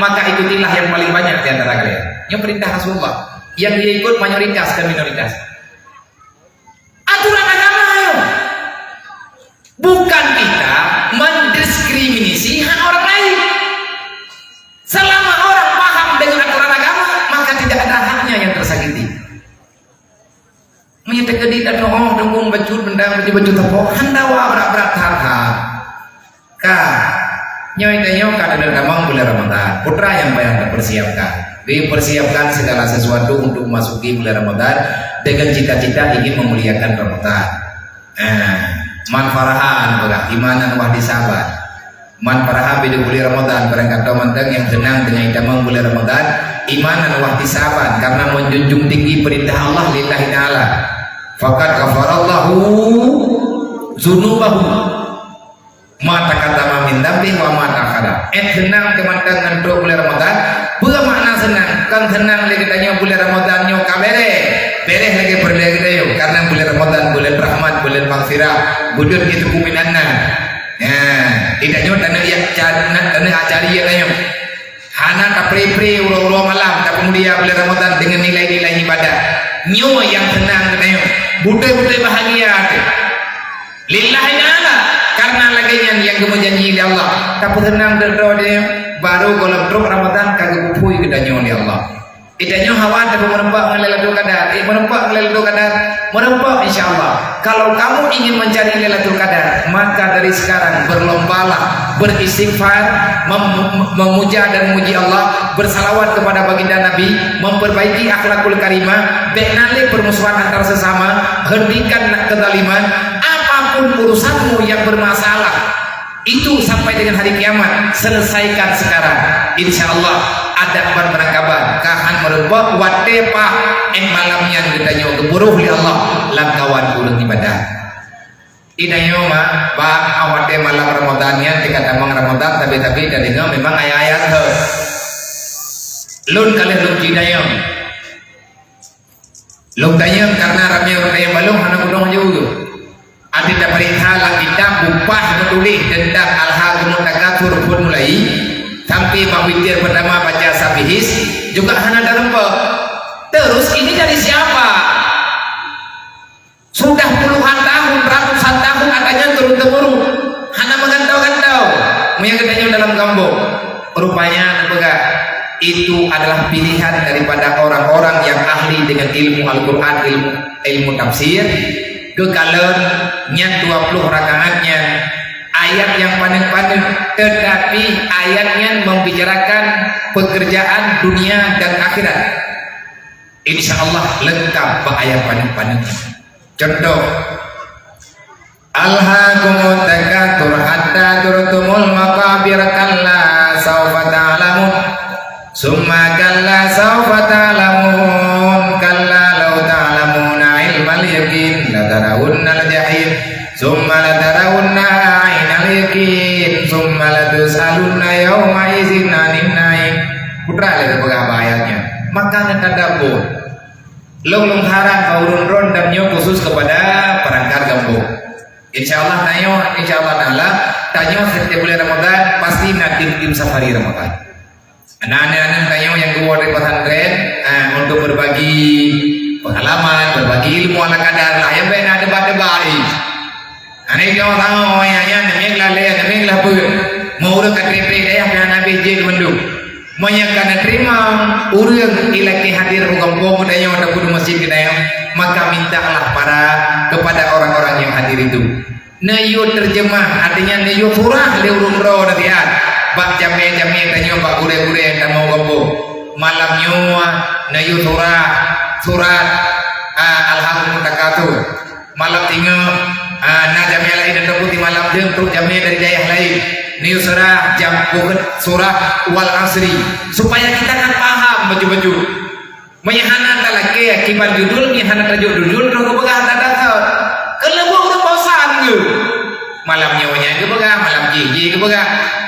maka ikutilah yang paling banyak di antara kalian. Ini perintah Rasulullah. Yang dia ikut mayoritas dan minoritas. Aturan agama, ayo. Bukan kita mendiskriminasi hak orang lain. Selama orang paham dengan aturan agama, maka tidak ada haknya yang tersakiti. Meunyoe teukeudi tadoe, oh, deungon bacut bendang, bacut-bacut teupok, hana wa brat-brat that-that. Ka, nyoe tanyoe ka deungon tamong bulan Ramadan. Peue nyang payah tapersiapkan? Dipersiapkan segala sesuatu untuk memasuki bulan Ramadan dengan cita-cita ingin memuliakan Ramadan. Ah, man faraha, peugah, imanan wahtisaban. Man faraha bidukuli Ramadan, barang gata mantong nyang seunang deungon itamong bulan Ramadan, imanan wahtisaban, karena menjunjung tinggi perintah Allah lillahi ta'ala. Faqad ghafarallahu dzunubahu. Ma taqaddama min dzambihi wa ma ta'akhkhara. Eh, seunang teumantong ngon trok bulan Ramadan. Peue makna seunang? Kon seunang lé geutanyoe bulan Ramadan nyoe ka bèrèh. Bèrèh lagèe peureulèe geutanyoe. Karena bulan Ramadan, bulan rahmat, bulan maghfirah. Budeuet di suku minan nar. Ya, geutanyoe taneuk jak ca-, taneuk jak cari geutanyoe. Hana tapré-pré uroe-uroe malam, tapeumulia bulan Ramadan deungon nilai-nilai ibadat. Nyoe nyang seunang geutanyoe. Beutôi-beutôi bahagia teuh. Lillahi ta'ala, karena lagèe nyan nyang geumeujanji lé Allah. Tapeuseunang droe-droe, baru gohlom trok Ramadan ka geupeu-phui geutanyoe lé Allah. Geutanyoe hawa tapeumeureumpok ngon Lailatul Qadar. Eh, meureumpok ngon Lailatul Qadar, meureumpok insya Allah. Kalau kamu ingin mencari Lailatul Qadar, maka dari sekarang berlombalah beristighfar, mem-, memuja dan memuji Allah, bersalawat kepada baginda Nabi, memperbaiki akhlakul karimah, bék na lé permusuhan antar sesama, hentikan kezaliman, apapun urusanmu yang bermasalah, itu sampai dengan hari kiamat, selesaikan sekarang. Insya Allah, adak ban meurangkaban, ka han meureumpok watée paih malam nyan geutanyoe geupuroh lé Allah lam kawan ureuëng ibadah. Itanyoe ma, bak watée malam Ramadan nyan, tika tamong Ramadan, tapi-tapi tadeungoe memang ayat-ayat thot. Lôn ka lheueh lôn ci dayong. Lôn dayong karena ramé ureuëng dayong balong hana keudong jauh. Até tapeuriksa lam kitab bupah meutuléh teuntang Alhakumut Takatsur phon mulai sampai bak witir pertama baca Sabihis juga hana tareumpok. Terus ini dari siapa? Sudah puluhan tahun, ratusan tahun adanya turun-temurun, hana meugantau-gantau. Meunyo geutanyoe dalam gampông, rupanya neupeugah itu adalah pilihan daripada orang-orang yang ahli dengan ilmu Al-Quran, ilmu, ilmu tafsir. Geukalon nyan dua puluh rakaat nyan ayat yang paneuk-paneuk, tetapi ayat nyan membicarakan pekerjaan dunia dan akhirat. Insya Allah lengkap bak ayat paneuk-paneuk. Contoh, "Alhakumut takatsur hatta zurtumul maqabir, kalla saufa ta'lamun, summa kalla saufa ta'lamun, kalla law ta'lamuna ilmal yaqin latarawunnal jahim, summa latarawunna ainal yaqin, summa latus'alunna yauma idzin 'anin na'im." Putra lagi peugah ayatnya. Maka neutadabur. Lôn, lôn harap bak ureuëng droe dan nyoe khusus kepada perangkat gampông. Insya Allah tanyoe, insya Allah Taala, tanyoe setiap bulan Ramadan pasti na tim-tim safari Ramadan. Aneuk-aneuk tanyoe nyang geuwoe dari pesantren, ah, untuk berbagi pengalaman, berbagi ilmu ala kadar lah. Nyang bék na debat-debat, eh. Aneuk tanyoe tanyoe nyang nyan, nyang lalé, nyang laput. Mau ureuëng ka trép-trép dayah pih hana habéh jeuet bandum. Meunyo ka neuteurimong ureuëng ilakée hadir u gampông geutanyoe ataupun u masjid geutanyoe, maka mintalah para, kepada orang-orang yang hadir itu. Neuyue terjemah, artinya neuyue surah lé ureuëng droe nasihat bak jamé-jamé tanyoe, bak gurée-gurée nyang tamong u gampông. Malam nyoe neuyue surah, surat, ah, Alhakumut Takatsur. Malam tingoh, ah, na jamé laén ataupun di malam deueng trok jamé dari dayah laén. Neuyue surah jam, bukon surah Wal Asri, supaya kita kan paham bacut-bacut. Meunyo hana talakée akiban judul, meunyo hana tajok judul, droe geupeugah that-that thot. Keuneuk buet ureuëng bosan geuh. Malam nyoe nyan geupeugah, malam jih jih geupeugah.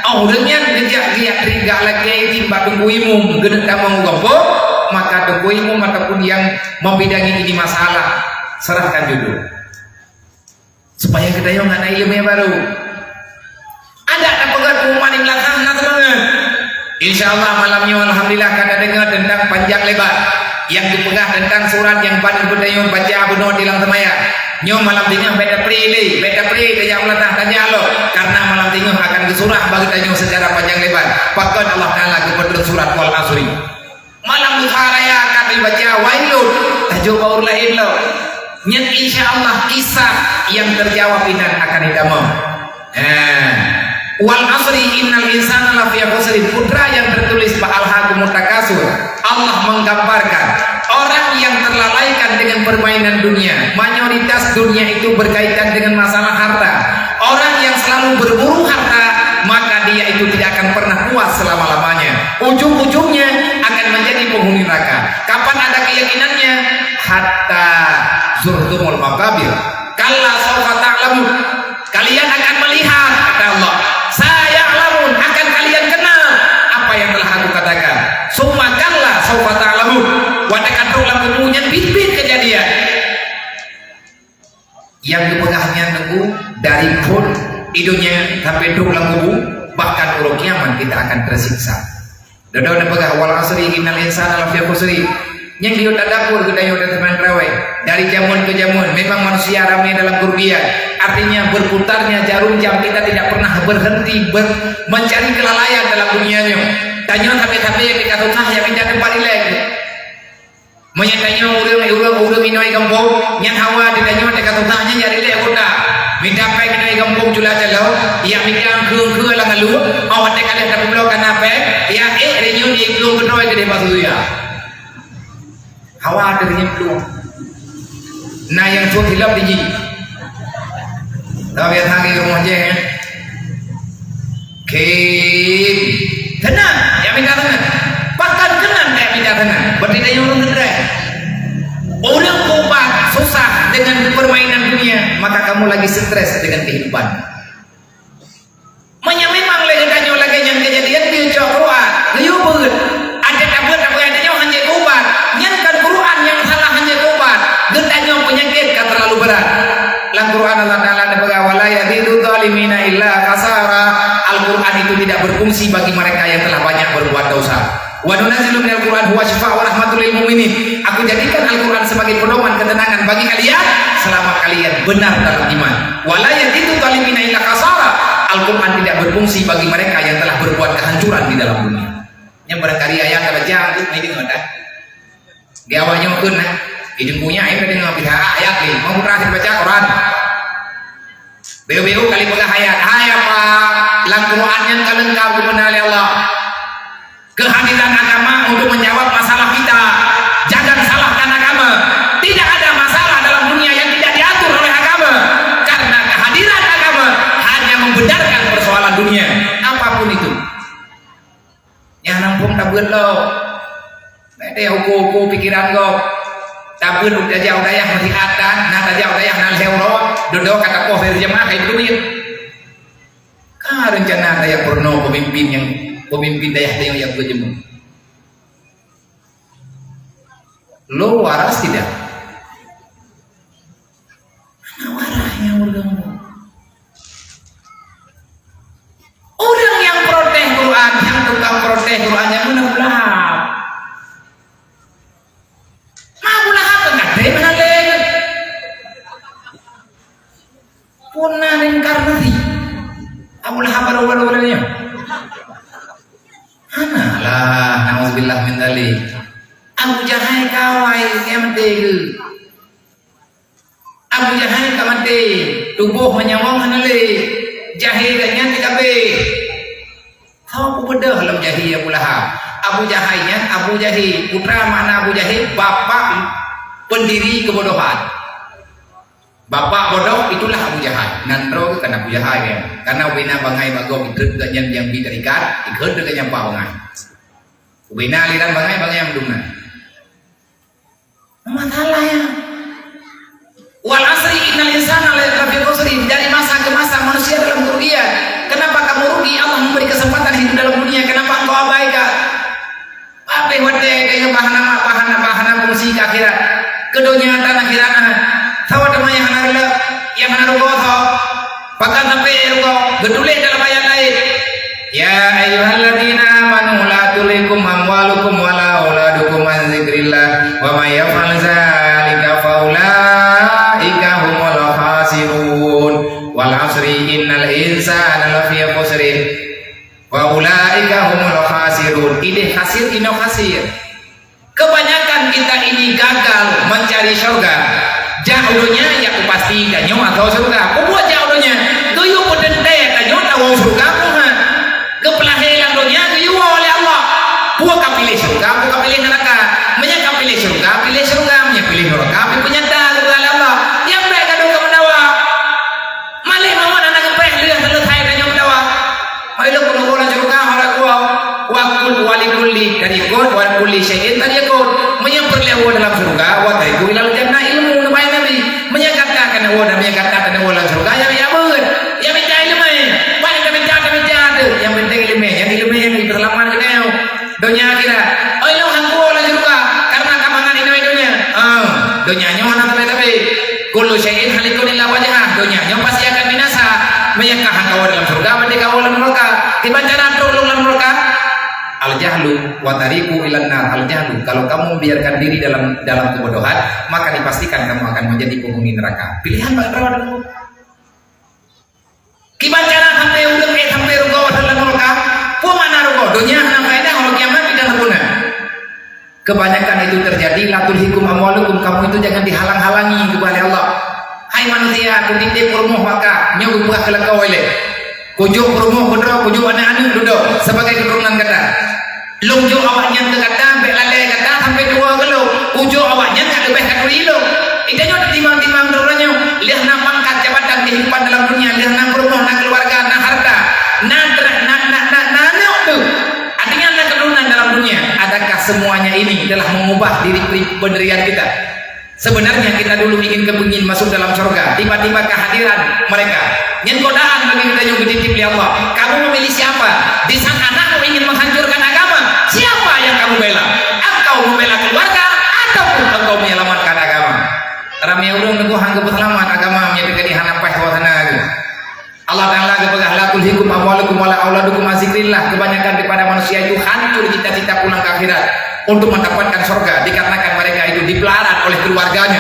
Oh, ureuëng nyan geujak geujak teuingat lakée jih bak teungku imum, geuneuk tamong u gampông, maka teungku imum ataupun yang membidangi ini masalah, serahkan judul. Supaya geutanyoe ngon iéleumé barô. Adak tapeugah pengumuman di belakang, na seumangat. Insya Allah malam nyoe alhamdulillah ka tadeungoe teuntang panjang lebar nyang geupeugah teuntang surat nyang ban geutanyoe baca bunoe di lam seumayang. Nyoe malam teungoh bék tapré lé, bék tapré tajak u latah, tajak lom, karena malam teungoh akan geusurah bak geutanyoe secara panjang lebar. Pakon Allah Taala geupeutrön surat Wal Asri. Malam duha raya akan dibaca, wailun, tajok bak ureuëng laén lom. Nyan insya Allah kisah yang terjawab inan akan ditamong. Eh, wal asri innal insana lafi khusrin. Putra yang tertulis bak Alhakumut Takatsur, Allah menggambarkan orang yang terlalaikan dengan permainan dunia. Mayoritas dunia itu berkaitan dengan masalah harta. Orang yang selalu berburu harta, maka dia itu tidak akan pernah puas selama-lamanya. Ujung-ujungnya akan menjadi penghuni neraka. Kapan ada keyakinannya? Hatta zurtumul maqabir. Kalla saufa ta'lamun. Kalian akan melihat, kata Allah. Saya'lamun, akan kalian kenal apa yang telah aku katakan. Summa kalla saufa ta'lamun. Watée ka trok lam kubu nyan biet-biet keujadian. Nyang geupeugah nyan teungku dari phon di donya sampai trok lam kubu, bahkan uroe kiamat kita akan tersiksa. Dodo neupeugah, "Wal asri innal insana lafi khusri." Nyang geuyue tadabur geutanyoe dan teman terawai. Dari jameun ke jameun, memang manusia ramai dalam kerugian. Artinya, berputarnya jarum jam kita tidak pernah berhenti ber-, mencari kelalaian dalam dunia nyoe. Tanyoe sabe-sabe nyang tika susah, nyang tika teumpat rilek. Meunyoe tanyoe ureueng, ureueng, ureueng inong gampông, nyan hawa di tanyoe teuka susah nyan jadi lé anggota. Mita péng inong gampông cula calo, ya mita kheueh-kheueh lam alu, awak teuh ka lheueh tapeublok kana péng, ya ék renyueng di plueng keudroe keudeh bak suya. Hawa teuh renyueng plueng. Na nyang suet hilap di jih. Tapi yang lagi rumah je, ya. Kheun. Keunan, ya mita keunan. Pakon keunan, ya mita keunan. Berarti dia ureueng stres. Ureueng ubat susah dengan permainan dunia, maka kamu lagi stres dengan kehidupan. Meunyoe memang lé geutanyoe lagée nyan keujadian, geuyue cok Quran, geuyue beuet. Até tabeuet-tabeuet tanyoe hana jeuet keu ubat. Nyan kon Quran nyang salah hana jeuet keu ubat. Geutanyoe peunyakét ka terlalu berat. Lam Quran Allah Taala geupeugah, "Wa la yazidu zalimina illa khasara." Al-Quran itu tidak berfungsi bagi mereka yang telah banyak berbuat dosa. "Wa nunazzilu minal Qur'an huwa syifa wa rahmatul lil mu'minin." Aku jadikan Al-Quran sebagai pedoman ketenangan bagi kalian selama kalian benar dalam iman. "Wa la yazidu zalimina illa khasara." Al-Quran tidak berfungsi bagi mereka yang telah berbuat kehancuran di dalam dunia. Nyang barangkali ayat terjang tu, ini dengar dah. Di awak nyoe kheun nah. Di deungoe nyan ai ka deungoe pihak ayat ni. Mau putra baca Quran. Beu-beu kali peugah ayat. Hai apa? Lam Quran nyan ka leungkap geupeuna lé Allah. Kehadiran agama untuk menjawab masalah kita. Jangan salahkan agama. Tidak ada masalah dalam dunia yang tidak diatur oleh agama. Karena kehadiran agama hanya membenarkan persoalan dunia. Apapun itu. Nyang nampung tabeuet lo. Bèk teuh uko-uko pikeran gob. Tabeuet u tajak u dayah meusiat tan, na tajak u dayah na lhèe uroe, dudoe ka tapoh lé jeumaah ka jiteubiet. Ka reuncana tajak peurunoe peumimpin nyang, peumimpin dayah tanyoe nyang beujeumeung. Lo waras tidak? Hana waras nyang ureueng. Ureueng nyang protes Quran, nyang tukang protes Quran, nyang meunan Abu Lahab. Ma Abu Lahab kan kadang meunan lé. Puna reinkarnasi. Abu Lahab baru-baru lagi nyoe. Hana lah, nauzubillah min dzalik. Abu Jahal kawai nyang meuteugeuh. Abu Jahal ka maté, tuboh meunyoe hana lé, jahé geuh nyan tinggai. Soe peubeudôh lom jahé Abu Lahab? Abu Jahal nyan Abu Jahé. Peue makna Abu Jahé? Bapak pendiri kebodohan. Bapak bodoh itulah Abu Jahal. Nan droe kan Abu Jahal nyan. Karena ubena bangai bak gob, ikheun geuh nyan nyang bi tarikat, ikheun geuh nyan pak bangai. Ubena aliran bangai, bangai nyang dum na. Masalah ya. Wal asri innal insana lafi khusrin. Dari masa ke masa manusia dalam kerugian. Kenapa kamu rugi? Allah memberi kesempatan hidup dalam dunia. Kenapa engkau abaikan? Abéh watèe ka bahana, bahana, bahana fungsi ke akhirat. Keu donya dan akhirat. Sawa teuma nyang hana reuloh, nyang hana rugoe tho. Bahkan sampai rugoe, geutuléh dalam ayat laén. "Ya ayyuhalladzina amanu la tulhikum amwalukum wala auladukum an dzikrillah, wa may yaf'al dzalika fa ulaika humul khasirun. Wal 'asri innal insana lafi khusrin, wa ulaika humul khasirun." Idéh khasir, inoe khasir. Kebanyakan kita ini gagal mencari syurga. Jak u donya, ya kupasti tanyoe atau syurga. Peue buet jak u donya? Geuyue peuteuntèe tanyoe tawoe syurga peue ha? Geupeulahé lam donya geuyue woe lé Allah. Peue ka piléh syurga, peue ka piléh neuraka? Meunyoe ka piléh syurga, piléh syurga. Meunyoe piléh neuraka, pi peunyata geupeugah lé Allah. Nyang bèk gadôh keu meudawa. Malèh mawöt hana geupréh lheueh seuleusoe tanyoe meudawa. Hai lôn peunoh lam syeuruga, hai lôn kuah. Wa kul-, wa li kulli tariqun, wa kulli syai'in tariqun. Meunyoe peureulèe woe dalam syeuruga, wa tariqu ilal jannah, ilmu neubai Nabi. Meunyoe gata keuneuk woe, meunyoe gata keuneuk woe lam syeuruga, ya, ya beuet. Ya mita ileumèe. Ban ka mita, ka mita teuh. Yang penting ileumèe, nyang ileumèe nyang jipeuseulamat geutanyoe. Donya akhirat. Oi, lôn han kuwoe lam syeuruga, karena ka mangat inoe donya. Ah, donya nyoe hana tabé-tabé. Kullu syai'in halikun illa wajhah. Donya nyoe pasti akan binasa. Meunyoe ka han kawoe dalam syeuruga, berarti kawoe lam neuraka. Kiban cara trok lôn lam neuraka? Al-jahlu wa tariqu ilan nar. Al-jahlu, kalau kamu membiarkan diri dalam, dalam kebodohan, maka dipastikan kamu akan menjadi penghuni neraka. Pilihan bak droe. Kiban cara sampai ureueng éh sampai rugoe watèe lam neuraka? Peue makna rugoe? Donya hana faedah, uroe kiamat pih hana guna. Kebanyakan itu terjadi, "La tulhikum amwalukum," kamu itu jangan dihalang-halangi keubah lé Allah. Hai manusia, kutitip peurumoh bak kah, nyoe geupeugah keu lakoe lé. Kujok peurumoh keudroe, kujok aneuk-aneuk dudoe sebagai keuturonan gata. Lôn jok awaknyan keu gata, bèk lalè gata sampoe tuwoe keu lôn. Kujok awaknyan ka leubeh katuri lôn. Geutanyoe timbang-timbang droe nyoe, lheueh na pangkat jabatan kehidupan dalam dunia, lheueh na peurumoh, na keuluwarga, na hareuta, na dra-, na, na, na, na aneuk tu. Artinya na keuturonan dalam dunia. Adakah semuanya ini telah mengubah diri pri-, pendirian kita? Sebenarnya kita dulu ingin kepingin masuk dalam surga. Tiba-tiba kehadiran mereka. Nyan godaan bagi geutanyoe geutitip lé Allah. Kamu memilih siapa? Di saat anakmu ingin menghancurkan agama, siapa yang kamu bela? Engkau membela keluarga ataupun engkau menyelamatkan agama? Ramé ureueng teungoh han geupeuseulamat agama, meunyoe teuka di hana paih suasana tu. Allah Ta'ala geupeugah, "La tulhikum amwalukum wala auladukum an zikrillah." Kebanyakan daripada manusia itu hancur cita-cita pulang ke akhirat untuk mendapatkan surga dikarenakan mereka itu dipelarat oleh keluarganya.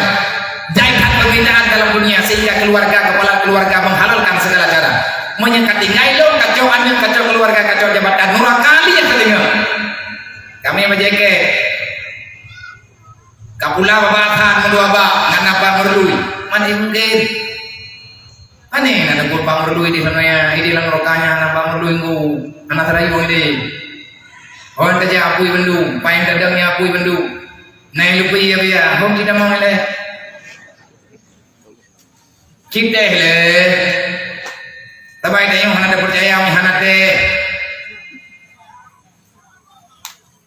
Jai that permintaan dalam dunia sehingga keluarga, kepala keluarga menghalalkan segala cara. Meunyoe ka tinggai lôn, kacok aneuk, kacok keluarga, kacok jabatan, nuraka lé nyang teudeungoe. Kami bajeke. Ka pula babah that meudua bak ngon Abah Meurlui. Mane mungken? Pane na teupeu Abah Meurlui di sana ya, di dalam rokanya na Abah Meurlui nggu, anak terayu ini. Oh, teuja apui bendung, pain tadang ya apui bendung. Nai lupi ya biya, hom tidak mau leh. Citeh leh. Tabai dayong hana teupercaya, mi hana teh.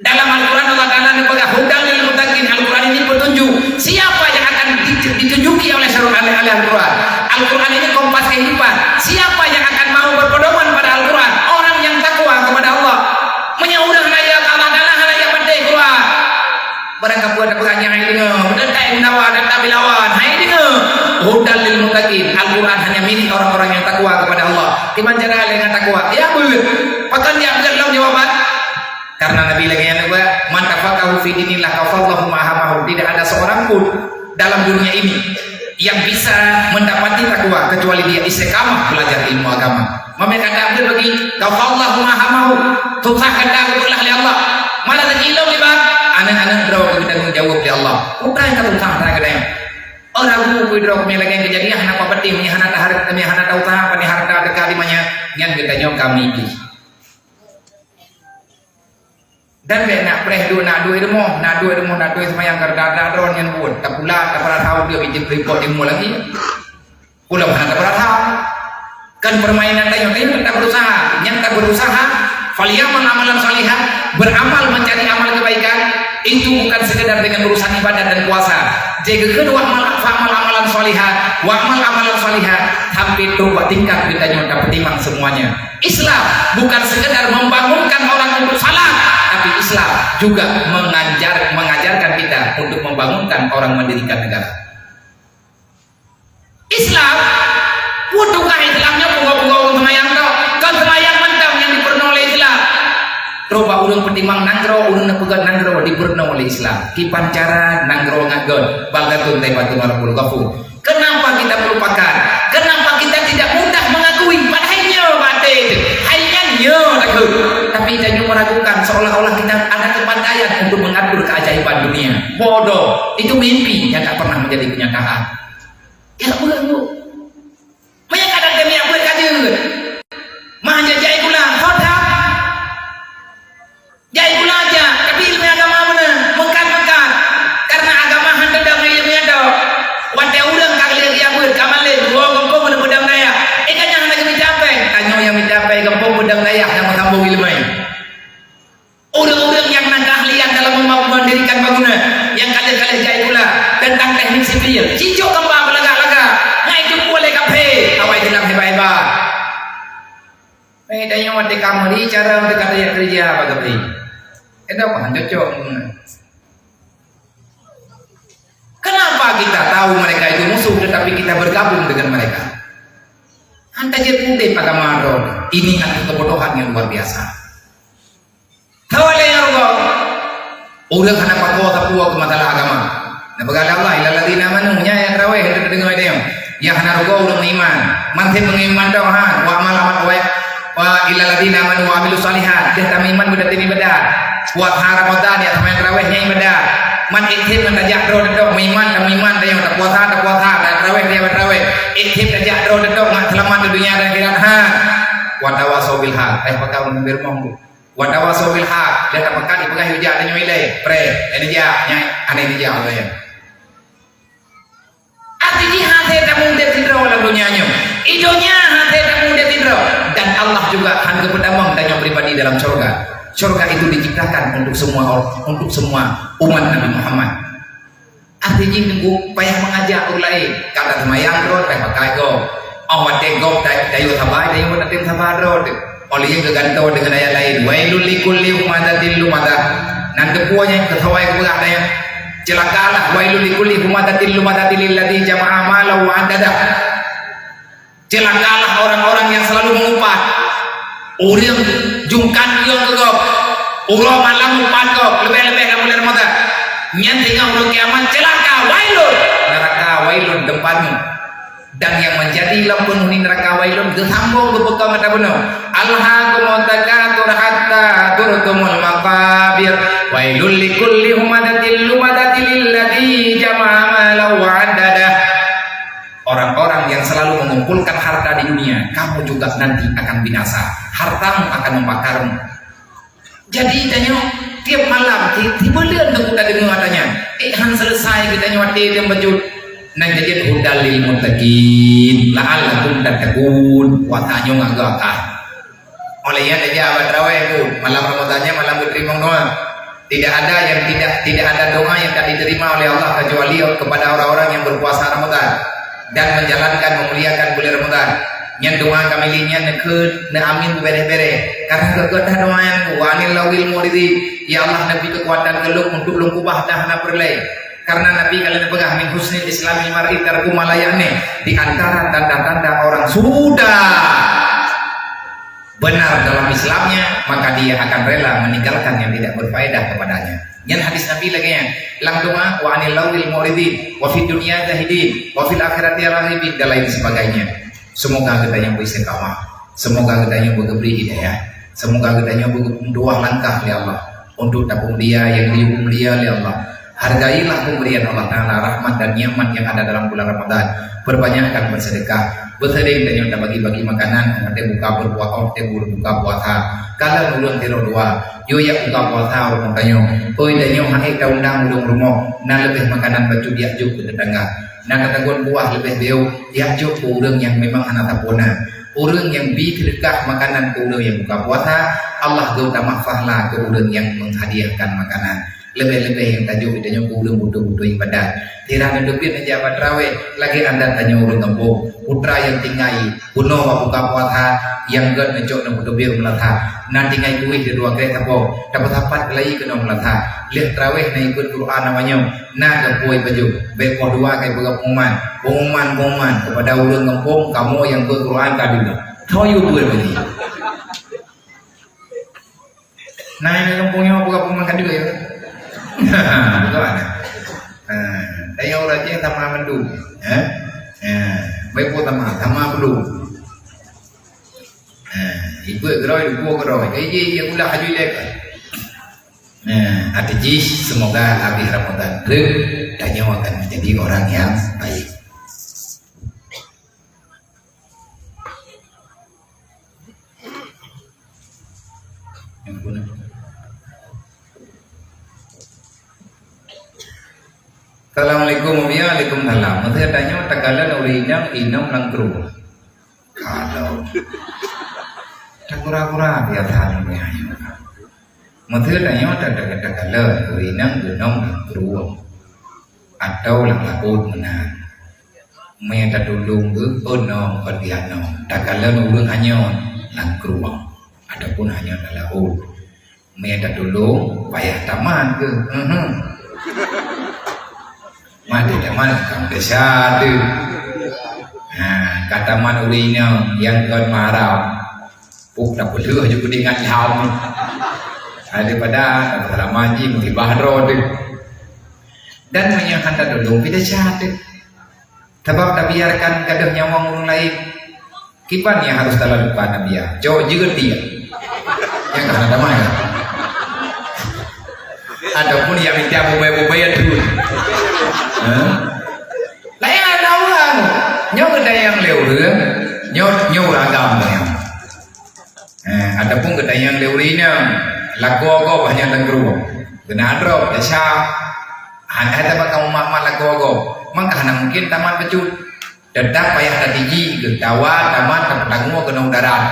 Dalam Al-Quran Allah Ta'ala neupeugah, "Hudan lil muttaqin." Al-Quran ini petunjuk. Siapa yang akan di-, ditunjuki oleh syarul-, oleh, oleh Al-Quran? Al-Quran ini kompas kehidupan. Siapa yang akan mau berpedoman pada Al-Quran? Orang yang takwa kepada Allah. Meunyoe ureueng hana ya Allah Ta'ala, hana ya patéh Quran. Barang kapeue tapeugah nyan hai deungoe, dan tak menawa, dan tak bilawan, hai deungoe. Hudan lil muttaqin. Al-Quran hanya milik orang-orang yang takwa kepada Allah. Kiban cara lé ngon takwa? Ya beuet. Pakon ya beuet lom jawaban? Karena Nabi lagi yang dua, "Man tafaqahu fi dinillah kafallahu ma hamahu." Tidak ada seorang pun dalam dunia ini yang bisa mendapati takwa kecuali dia istiqamah belajar ilmu agama. Mamé kata beuet bagi, kafallahu ma hamahu. Susah kata beuet lah lé Allah. Malah tak ilong libat. Aneuk-aneuk droe keu tanggung jawab lé Allah. Ukai ka susah dah kadang. Orang ragu bui droe kami lagi kejadian hana apa penting, ni hana taharap, ni hana tahu tahu apa ni harta dekat di mana. Nyan kita nyoe kami di. Dan bèk nak preh duek, nak duek rumoh, nak duek rumoh, nak duek seumayang, karena ada droe nyan buet. Tapula, tapula tahu dia, itu repot ilmu lagi. Pulang hana tapula tahu. Kan permainan tayong, tayong tetap berusaha. Nyang tak berusaha, falyamal amalan salihah, beramal mencari amal kebaikan, itu bukan sekedar dengan urusan ibadat dan puasa. Jadi, kedua amal, fa'mal amalan salihah, wa'mal amalan salihah, sampai tu buat tingkat kita nyoe dapat timang semuanya. Islam bukan sekedar membangunkan orang untuk salat, tapi Islam juga mengajar, mengajarkan kita untuk membangunkan orang mendirikan negara. Islam, bukan Islam nyoe bunga-bunga ureueng seumayang tu, kon seumayang mantong nyang dipeurunoe lé Islam. Coba ureueng peutimang nanggroe, ureueng neupeugah nanggroe dipeurunoe lé Islam. Kiban cara nanggroe ngat gon, baldatun thayyibatun wa rabbun ghafur. Kenapa kita melupakan? Kenapa kita tidak mudah mengakui? Padahai nyoe batin, hai nyan nyoe takheun. Tapi tanyoe meragukan seolah-olah kita ada kepandaian untuk mengatur keajaiban dunia. Bodoh, itu mimpi yang tak pernah menjadi kenyataan. Ya, bukan, Bu. Banyak kadang demi apa kaji. Mah jajai pula, hodak. Jai pula aja, tapi ilmu agama mana? Meukat-meukat. Karena agama hana teudeungoe ilmu nyan. Watèe ureueng ka lheueh geujak beuet, ka malém, dua gampông ureueng peudong dayah. Eh, ka nyan hana geumita apèe. Tanyoe nyang mita apèe gampông peudong dayah nyang meusambông ilmu. Ureueng-ureueng nyang na keahlian dalam mem-, mendirikan bangunan, nyang ka lheueh-ka lheueh jai pula tentang teknik sipil. Cicok keumbang beulagak-lagak, ngai jumpa lé kaphé, awai Islam hebat-hebat. Eh, tanyoe watèe ka meuri cara watèe ka tajak keureuja bak kaphé. Kita paham cocok. Kenapa kita tahu mereka itu musuh tetapi kita bergabung dengan mereka? Anta jeuet udép agama droe. Ini adalah kebodohan yang luar biasa. Tahu ada yang Allah. Ureueng hana pakoe sapeue keu masalah agama. Neupeugah lé Allah, "Illal ladzina amanu," nyan nyang tarawèh, hana teudeungoe teuh. Nyang hana rugoe ureueng meuiman. Mansé meuiman dong han, wa amal amal wa, wa illal ladzina amanu wa amilus shalihat. Dia tameuiman beudatém ibadat. Puasa Ramadan, ya, seumayang tarawih nyan ibadah. Man ék thèm ngon tajak droe teutap, meuiman dan meuiman, dan nyang tapuasa, tapuasa, dan tarawih, dia tarawih. Ék thèm tajak droe teutap ngon seulamat di dunia dan akhirat, ha. Wa tawasau bil haq, eh, pakon meubeureumoh. Wa tawasau bil haq, dia tapakat ipeugah yue jak, dan nyoe ilée, preh, dan dijak, nyai, aneh dijak, Allah ya. Arti jih hase tamu udeb sidroe lam donya nyoe. Di donya hase tamu udeb sidroe. Dan Allah juga han geupeutamong tanyoe pribadi dalam syurga. Syurga itu diciptakan untuk semua or-, untuk semua umat Nabi Muhammad. Arti jih nunggu payah mengajak ureueng laén. Ka taseumayang droe, payah pakai gob. Oh, watée gob ta-, tayue sabai, tayue watée saba droe. Oleh geugantoe deungon ayat laén, "Wailul likulli humazatil lumazah." Nan teupeue nyang keusawai keupeugah ayat, "Celakalah, wailul likulli humazatil lumazatil ladzi jama'a malan wa addadah." Celakalah orang-orang yang selalu mengumpat. Ureueng jungkan yong keu gob. Uroe malam umpat gob, leubeh-leubeh lam bulan Ramadan. Nyan singoh ureueng kiamat celaka, wailun. Neraka wailun tempatmu. Dan yang menjadi lam peunghuni neraka wailun geusambong geupeugah mata bunoe. Alhaakumut takatsur hatta zurtumul maqabir. Wailul likulli humazatil lumazatil ladzi jama'a malan wa addadah. Orang-orang yang selalu mengumpulkan harta di dunia, kamu juga nanti akan binasa. Hartamu akan membakarmu. Jadi tanyoe tiep malam, ti-, tiep buleuen teungku tadeungoe tanyoe. Eh, han selesai geutanyoe até deungon bacut. Nan jeuet hudal lil muttaqin, la'allakum tattaqun. Puasa nyoe ngon geuakah. Oleh nyan, tajak bak tarawih, Bu. Malam Ramadan nyan malam geuteurimong doa. Tidak ada yang tidak, tidak ada doa yang tak diterima oleh Allah kecuali kepada orang-orang yang berpuasa Ramadan dan menjalankan, memuliakan bulan Ramadan. Nyan doa kami li nyan neukheun, neuamin beubeureh-beureh. Karena geutanyoe doa nyan, "Wa anil laghwil mu'ridin." Ya Allah, neubri keukuatan keu lôn untuk lôn keubah dan hana peureulée. Karena Nabi ka lheueh neupeugah, "Min husnil islamil mar'i tarku ma la ya'ni." Di antara tanda-tanda orang sudah benar dalam Islamnya, maka dia akan rela meninggalkan yang tidak berfaedah kepadanya. Nyan hadis Nabi lagée nyan. Lam doa, "Wa anil laghwil mu'ridin, wa fid dunya zahidin, wa fil akhirati raghibin," dan lain sebagainya. Semoga geutanyoe beristiqamah. Semoga geutanyoe beugeubri hidayah. Semoga geutanyoe beuduah langkah lé Allah untuk tapeumulia nyang geuyue mulia lé Allah. Hargailah pemberian Allah Taala, rahmat dan nikmat yang ada dalam bulan Ramadan. Perbanyakkan bersedekah. Beuseuring tanyoe tabagi-bagi makanan, watée buka berpuasa, watée buka puasa. Kalon ulôn sidroe dua, yue jak buka puasa rumoh tanyoe. Oi, tanyoe han ék taundang ureuëng rumoh, na leubeh makanan bacut jak jok keu tetangga. Na tatagun buah leubeh beuyôh, jak jok keu ureuëng nyang memang hana sapeue na. Ureuëng nyang bi seudeukah makanan keu ureuëng nyang buka puasa, Allah geutamah pahala keu ureuëng nyang menghadiahkan makanan. Leubeh-leubeh nyang tajok tanyoe keu ureuëng buto-buto ibadat. Sira neuteubiet neujak bak tarawih, lagée adat tanyoe ureuëng gampông. Putra nyang tinggai bunoe bak buka puasa, nyang gét neucok neupeuteubiet meulasa. Na tinggai kueh di dua krek sapo, tapeusapat keulayi keunoe meulasa. Lheueh tarawih na ikot Quran awaknyoe, na geupuwoe bajôh. Bék poh dua ka ipeugah pengumuman. Pengumuman, pengumuman kepada ureuëng gampông, kamoe nyang ikot Quran ka deuh. Soe yue buet bagi? Na nyang gampông nyoe buka pengumuman ka deuh, ya? Betul ada. Ha, daya urang Aceh sama mandum, ya? Ya, baik pun sama, sama mandum. Ha, ikut geroi, dukung geroi. Eh, ye, ye, ulah haju ilek. Nah, arti jih, semoga habis Ramadan tu, tanyoe akan menjadi orang yang baik. Assalamualaikum, waalaikumsalam. Meusé tanyoe takalon ureuëng inong, inong lam krueng. Kalon. Takura-kura biasa nyoe. Meusé tanyoe ta-, ta-, takalon ureuëng inong, inong lam krueng. Atau lam laôt meunan. Meunyo tatulông geuh, oh, nong, kon piah nong. Takalon ureuëng hanyon lam krueng ataupun hanyon lam laôt. Meunyo tatulông, payah tamat geuh. Mhm. Maté tamat, kam desya tu. Ha, ka tamat ureuëng inong nyang kon mahram. Puk dah peuleueh ju keudeungan ilham. Daripada dah lama ji musibah droe tu. Dan meunyo hana tatulông, pih desya tu. Sabab tabiarkan gadôh nyawöng ureuëng laén. Kiban nyang harôh talakukan, tabiar? Cok jeuet dia. Nyang ka hana damai lah. Ataupun nyang mita bubé-bubé ya tu. Ha? Laén ada ureuëng. Nyoe geutanyong lé ureuëng, nyoe, nyoe ureuëng agam nyoe. Eh, ataupun geutanyong lé ureuëng inong, lakoe gob hana teunggeurong. Keuneuk droe, desya. Hana teuma kamoe mat-mat lakoe gob. Maka hana mungkin tamat bacut. Teutap payah tatiji, geutawa, tamat, tapeutanggong keunoe darat.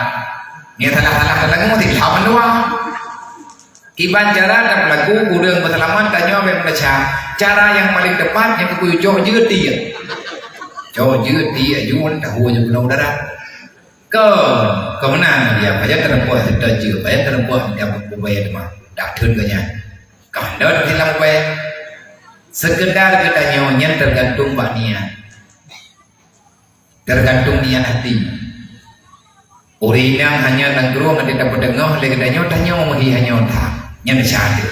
Nyang salah-salah tapeutanggong, silap mandua. Kiban cara tapeulaku ureuëng peuseulamat tanyoe bèk meudesya. Cara nyang paleng teupat nyang keupeue cok jeuet tiek. Cok jeuet tiek jeuet tahu nyang keunoe darat. Kon, kon meunan dia, pajan teureumpoh seutôt jeuet, pajan teureumpoh nyang bubaya teuma. Dak theun geuh nyan. Kon dot silam bubaya. Sekedar geutanyoe nyan tergantung bak niat. Tergantung niat hati. Ureuëng inong hana teunggeurong até tapeuteungoh lé geutanyoe, tanyoe meuhi hana that. Nyan desya até.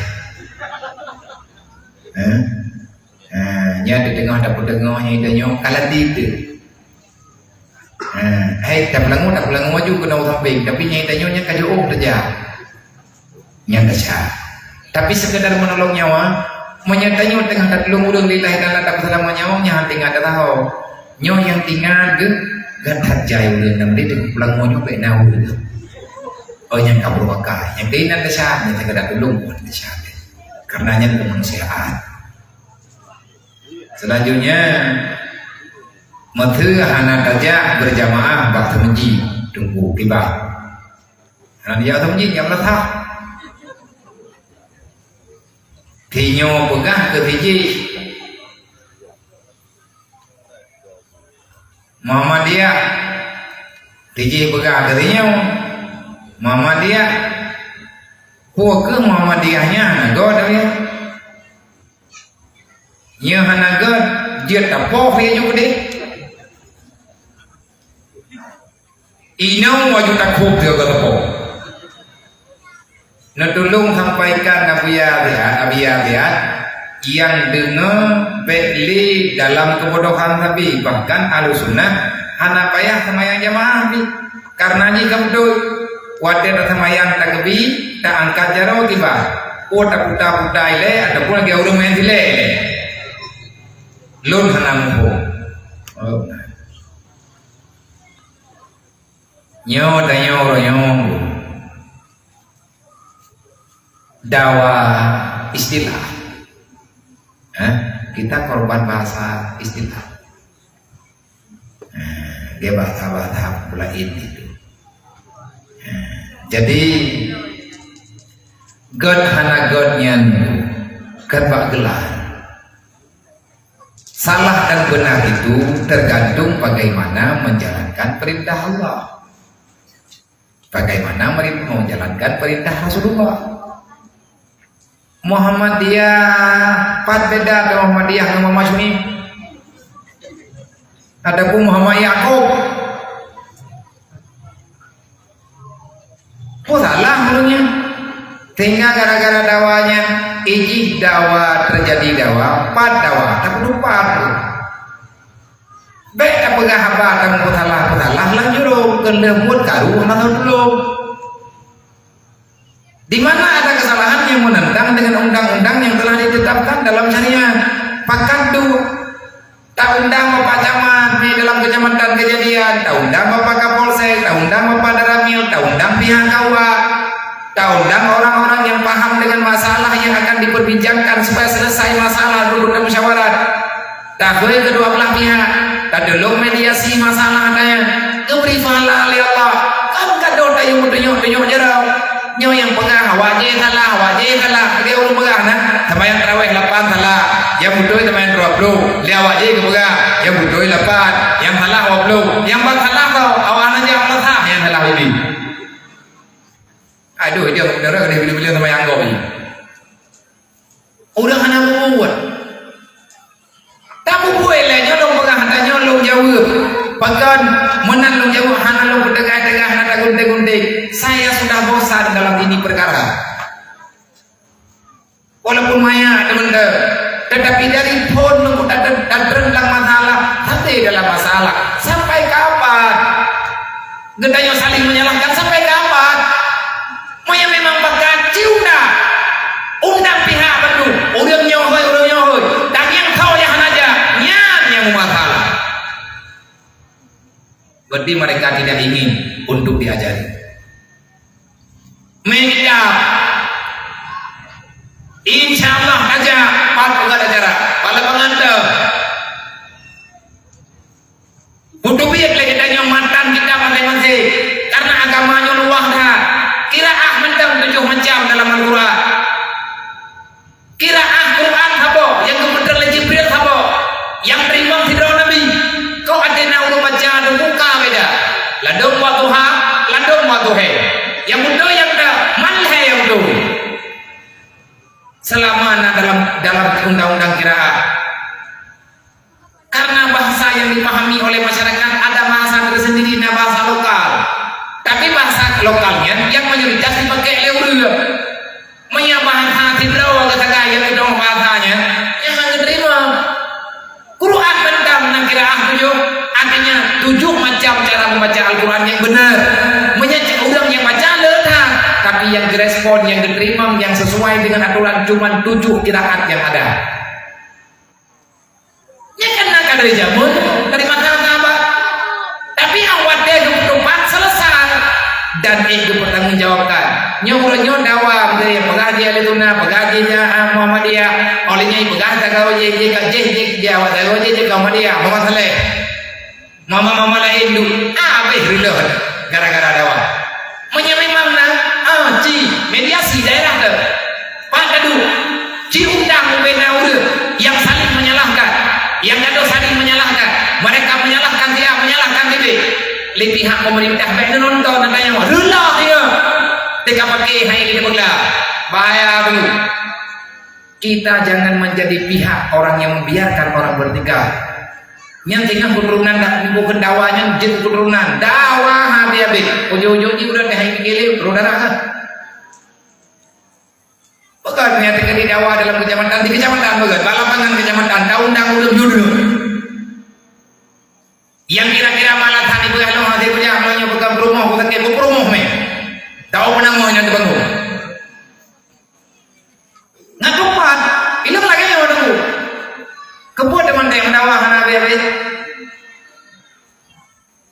Eh? Eh, nyan di teungoh tapeuteungoh nyan tanyoe kalati teuh. Eh, hai tapeulangue, tapeulangue aju keunoe sampéng, tapi nyan tanyoe nyan ka jiôh teuja. Nyang desya. Tapi sekedar menolong nyawa, meunyoe tanyoe teungoh tatulông ureuëng lillahi ta'ala tapeuseulamat nyawa, nyan hana ingat tasaho. Nyoe nyang ingat geuh, gata jai ureuëng dan dia teupeulamoe nyoe bèk na ureuëng. Oh, nyang ka beureubakai. Nyang keunan desya, nyang sekedar tulông pun desya. Karena nyan kemanusiaan. Selanjutnya, meuseu hana tajak berjamaah bak seumeujid, tunggu tiba. Hana dijak seumeujid, nyang meunasah. Tinyoe peugah keu sijih. Muhammadiyah. Sijih peugah keu tinyoe. Muhammadiyah. Peue keuh Muhammadiyah nyan hana göt, tapi nyoe hana göt, jeuet tapoh ya ju keudeh. Inong waju takub sigoe teupông. Neutulông sampaikan Abuya Biat, Abiya Biat, nyang deungoe bèk lé dalam keubodohan sabe, bahkan Ahlussunnah hana payah seumayang jamaah pih. Karena jih ka beutôi, watèe taseumayang takeubi, taangkat jaroe kiban, oh taputa-puta ilèe ataupun lagèe ureueng meu'en silèe ilèe. Lôn hana muphom. Oh. Nyoe tanyoe uroe nyoe dawa istilah. Hah? Kita korban bahasa istilah. Nah, dia bahasa-bahasa laén itu. Nah, jadi, göt hana göt nyan kan bak geula. Salah dan benar itu tergantung bagaimana menjalankan perintah Allah. Bagaimana meri-, menjalankan perintah Rasulullah. Muhammadiyah, pat beda dengan Muhammadiyah dengan Muhammad Syuib. Ataupun Muhammad Yakub. Peue salah ureueng nyan? Sehingga gara-gara dawa nyan, ijih dawa, terjadi dawa, pat dawa, tapi lupa tu. Bèk tapeugah haba tameusalah-peusalah lam jurông, keu lheueh buet karu hana tulông. Di mana ada kesalahan yang menentang dengan undang-undang yang telah ditetapkan dalam syariat? Pakat tu, ta undang bapak camat di dalam kecamatan kejadian, ta undang bapak kapolsek, ta undang bapak danramil, ta undang pihak KUA, ta undang orang-orang yang paham dengan masalah yang akan diperbincangkan supaya selesai masalah duduk dan musyawarah. Takhôi keudua blah pihak, tatulông mediasi masalah nyan, geubri pahala lé Allah. Kan gadôh tayue meutunyok-tunyok jaroe. Nyoe nyang peugah awak jih salah, awak jih salah. Lagèe ureueng peugah na, seumayang tarawih lapan salah, nyang beutôi seumayang dua ploh. Lé awak jih geupeugah, nyang beutôi lapan, nyang salah dua ploh. Nyang ban salah tau, awak hana jaweueb salah, nyang salah ubé. Aduh, dia beutôi keuneuk bila-bila seumayang gob nyoe. Ureueng hana mubuet. Tamubuet lé nyoe lôn peugah, tanyoe lôn jaweueb. Pakon meunan lôn jaweueb hana lôn peuteugah-teugah, hana tagunté-gunté. Saya sudah bosan dalam ini perkara. Walaupun maya teman-teman, tetapi dari phon lôn tatreun lam masalah, sampai dalam masalah. Sampai kapan? Geutanyoe saling menyalahkan sampai kapan? Meunyoe memang pakat, ci undang. Undang pihak bandum, Tapi mereka tidak ingin untuk diajari. Meukitab. Insya Allah saja, pat peugah acara. Pala pengantar. Beuteubiet lé geutanyoe matan kitab maséng-maséng, karena agama nyoe luwah that. Qiraah mantong tujoh macam dalam Al-Quran. Qiraah Quran saboh, nyang geupeutrön lé Jibril saboh, nyang teurimong sidroe Nabi. Kok até na ureuëng baca teubuka beda. Ladôm wadduha, ladôm wadduha. Nyang beutôi nyang ka, man lhée nyang beutôi. Selama na dalam, dalam undang-undang qiraah. Karena bahasa yang dipahami oleh masyarakat ada bahasa tersendiri, na bahasa lokal. Tapi bahasa lokal nyan yang mayoritas dipakai lé ureuëng. Meunyo bahasa sidroe geusagai nyang inong bahasa nyan, nyan hana geuteurimong. Quran mantong na qiraah tujoh, artinya tujoh macam cara membaca Al-Quran yang benar. Meunyo cit ureuëng nyang baca le that, tapi nyang geurespon, nyang geuteurimong, nyang sesuai dengan aturan cuman tujoh qiraat yang ada. Nyan kan na ka dari jameun, dari masa sahabat. Tapi nyang watée geupeutupat selesai dan ék geupeutanggung jawabkan. Nyoe ureuëng nyoe dawa, peugah jih Ahli Sunnah, peugah jih, ah, Muhammadiyah. Óh lheueh nyan peugah tagawa jih, jih ka jih, jih, jih awak tagawa jih, jih ka Muhammadiyah, Muhammad Saleh. Mama-mama laén duek, habéh reuloh gara-gara dawa. Meunyo memang na, ah, ci mediasi daerah tu. Pak Kadu, ci undang ubena ureuëng yang saling menyalahkan, yang gadoh saling menyalahkan. Mereka menyalahkan dia, menyalahkan dia. Lé pihak pemerintah baik nonton, ada yang reuloh dia. Teka pakai hai di pula. Bahaya tu. Kita jangan menjadi pihak orang yang membiarkan orang bertikai. Nyang tinggal keturunan dak bukan dawa nyang jeuet keturunan dawa habéh-habéh. Ujung-ujung jih udah dah hai gele, roda dah. Bukan nyata kena dawa dalam kecamatan, di kecamatan bukan, bak lapangan kecamatan, daun-daun udah judul. Yang kira-kira malah tadi beurah lom hase beurah lom nyang peugah peurumoh, peugah ke peurumoh meh. Tahu peunamoh nyang teubangun. Ngat tupat, ilong lagée nyoe teungku. Keupeue teuma teuh meudawa hana habéh-habéh?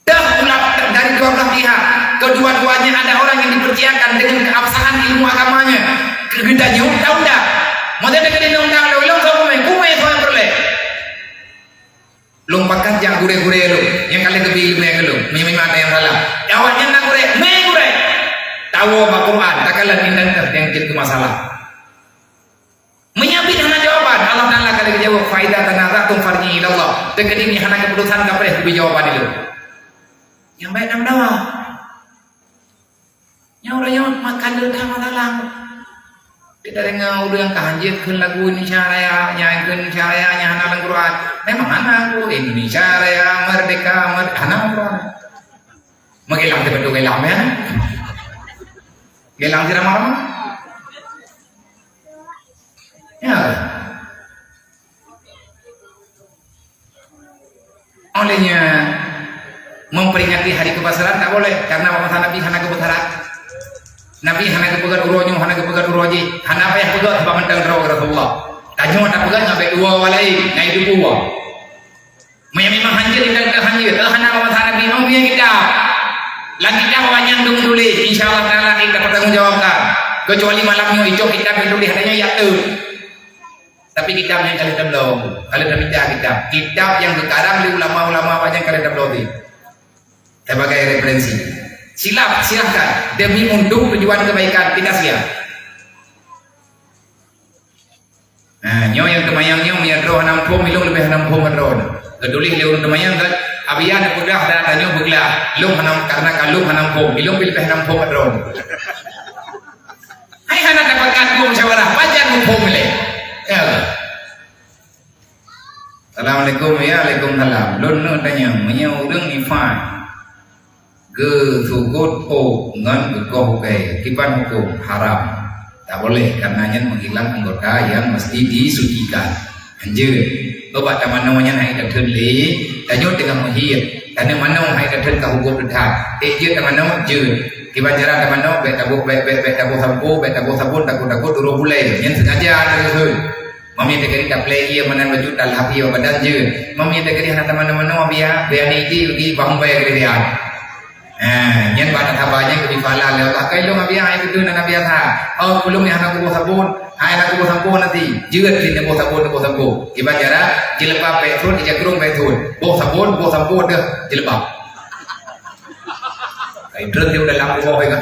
Dah pula dari dua belah pihak, kedua-duanya ada orang yang dipercayakan dengan keabsahan ilmu agamanya. Keu geutanyoe tahu dak? Maksudnya keu inong dang lôn, ilong soe kumé, kumé soe nyang peureulée. Lôn pakat jak gurée-gurée lôn, nyang ka lheueh geubri ileumèe keu lôn, meunyoe memang ada nyang salah. Awaknyan na gurée, mé gurée! Tawoe bak Quran, takalon indang teuh nyang jeuet keu masalah. Meunyoe bit hana jawaban, Allah Taala ka lheueh geujaweueb, "Fa idza tanaza'tum farji'u ilallah." Teukeudi nyan hana keuputusan, ka preh geubri jawaban ilôn. Nyang baik na meudawa. Nyoe ureueng nyoe makan leudah mata lang. Kita deungoe ureueng ka hanjeuet kheun lagu Indonesia Raya, nyan kheun Indonesia Raya, nyan hana lam Quran. Memang hana aku Indonesia Raya, merdeka, merd-, hana lam Quran. Meugelang sibeutôi gelang, ya. Gelang sira malam. Ya. Oleh nyan, memperingati hari kebesaran tak boleh, karena masa Nabi hana geupeugah. Nabi hana geupeugah uroe nyoe, hana geupeugah uroe jih, hana payah peugah sebab mantong droe Rasulullah. Tanyoe tapeugah ngon bèk dua orang lain, ngon ibu dua. Meunyoe memang hanjeuet, kita kata hanjeuet, eh, hana masa Nabi, mau biar kita. Lagi kita orang yang dulu tulis, insya Allah Taala kita bertanggung jawabkan. Kecuali malam nyoe, icok kitab yang tulis, katanya ya tu. Tapi kitab nyang ka lheueh tabloe, ka lheueh tamita kitab. Kitab nyang geukarang lé ulama-ulama awak nyan ka lheueh tabloe teuh. Sebagai referensi. Silap, silahkan. Demi untuk tujuan kebaikan, kita siap. Nah, nyoe nyang teumayang nyoe, meunyo droe hana muphom, ilong leubeh hana muphom droe. Geutuléh lé ureueng teumayang kan, abian peugah dan tanyoe beuglah. Lôn hana, karena ka lôn hana muphom, ilong pih leubeh hana muphom droe. Hai hana dapat kandung musyawarah, pajan muphom lé. Ya. Assalamualaikum, ya, alaikum salam. Lôn neuk tanyong, meunyoe ureueng nifai geusugot ôk ngon geukoh ukai, kiban huköm? Haram. Tak boleh, karena nyan menghilang anggota yang mesti disucikan. Hanjeuet. Bak tamanoe nyan hai tatheun lé, tanyoe teungoh meuhiet. Tanyoe manoe hai tatheun ka huköm teutab. Eh, jeuet tamanoe, jeuet. Kiban cara tamanoe, bèk taboh, bèk, bèk, bèk taboh sampo, bèk taboh sabon, takot-takot uroe bulèe. Nyan sengaja tatheun. Mami teukeuri taplé ié meunan bacut talhab ié badan jeuet. Mami teukeuri hana tamano-mano biya, biya ni ji rugi bang bai keuri biya. Ha, nyan bak haba nyan geubri pahala lé Allah. Kai lôn biya ai beutôi na biya tha. Oh, ulôn ni hana kuboh sabon. Hai hana kuboh sabon nanti. Jeuet di boh sabon, boh sabon. Iban cara jilbab bèk thon, ija krong bèk thon. Boh sabon, boh sabon deh jilbab. Kai trön dia udah lampu bawah ya. Ha.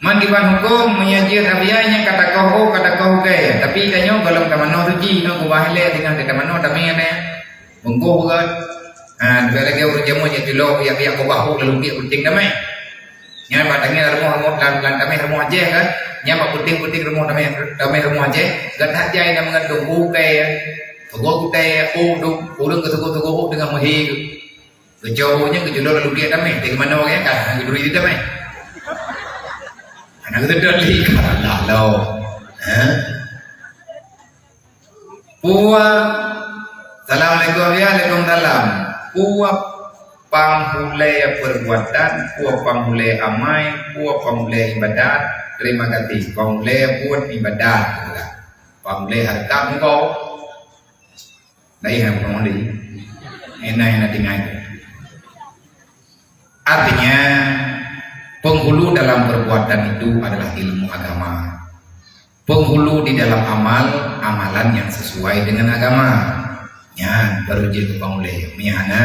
Man kiban huköm, meunyoe jeuet Abiya nyang ka takoh, oh, ka takoh ugée. Tapi tanyoe gohlom tamanoe suci, nyoe keubah ilée teungoh tatamanoe tamé nyan. Bungkôh beugot. Ha, tapi lagée ureuëng jameun nyang tilok, yak-yak keubah, oh, lalu piek peuting tamé. Nyan bak tangieng rumoh, rumoh, lam, lam tamé rumoh Aceh kan. Nyan bak peuting-peuting rumoh tamé, tamé rumoh Aceh. Gata jai na meungandung ugée. Teugok gutée, oh, dum, ureuëng geuteugoe-teugoe, oh, teungoh meuhé. Geucok nyan geujulok lalu gét damé, teuma na ureuëng ka geuduri di damé. Anak geuduri ka Allah lo. Ha? Puwa. Assalamualaikum, ya, waalaikumsalam. Puwa panghulée perbuatan, puwa panghulée amai, puwa panghulée ibadat. Terima kasih. Panghulée buet ibadat. Panghulée hareukat engkau. Lain hana bukan mandi. Enak-enak tinggal. Artinya, penghulu dalam perbuatan itu adalah ilmu agama. Penghulu di dalam amal, amalan yang sesuai dengan agama. Nyan baru jeuet keu panghulée. Meunyo hana,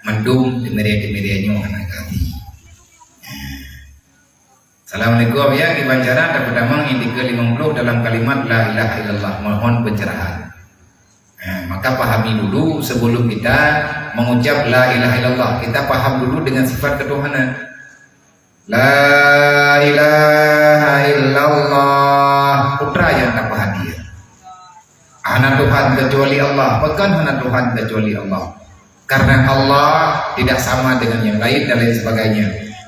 mandum teumere-teumere nyoe hana gati. Assalamualaikum. Ya, kiban cara tapeutamong i'tiqad limong ploh dalam kalimat la ilaha illallah. Mohon pencerahan. Ha, maka pahami dulu sebelum kita mengucap la ilaha illallah. Kita paham dulu dengan sifat ketuhanan. La ilaha illallah. Putra yang tak hadir. Hana Tuhan kecuali Allah. Bukan hana Tuhan kecuali Allah. Karena Allah tidak sama dengan yang lain dan lain sebagainya.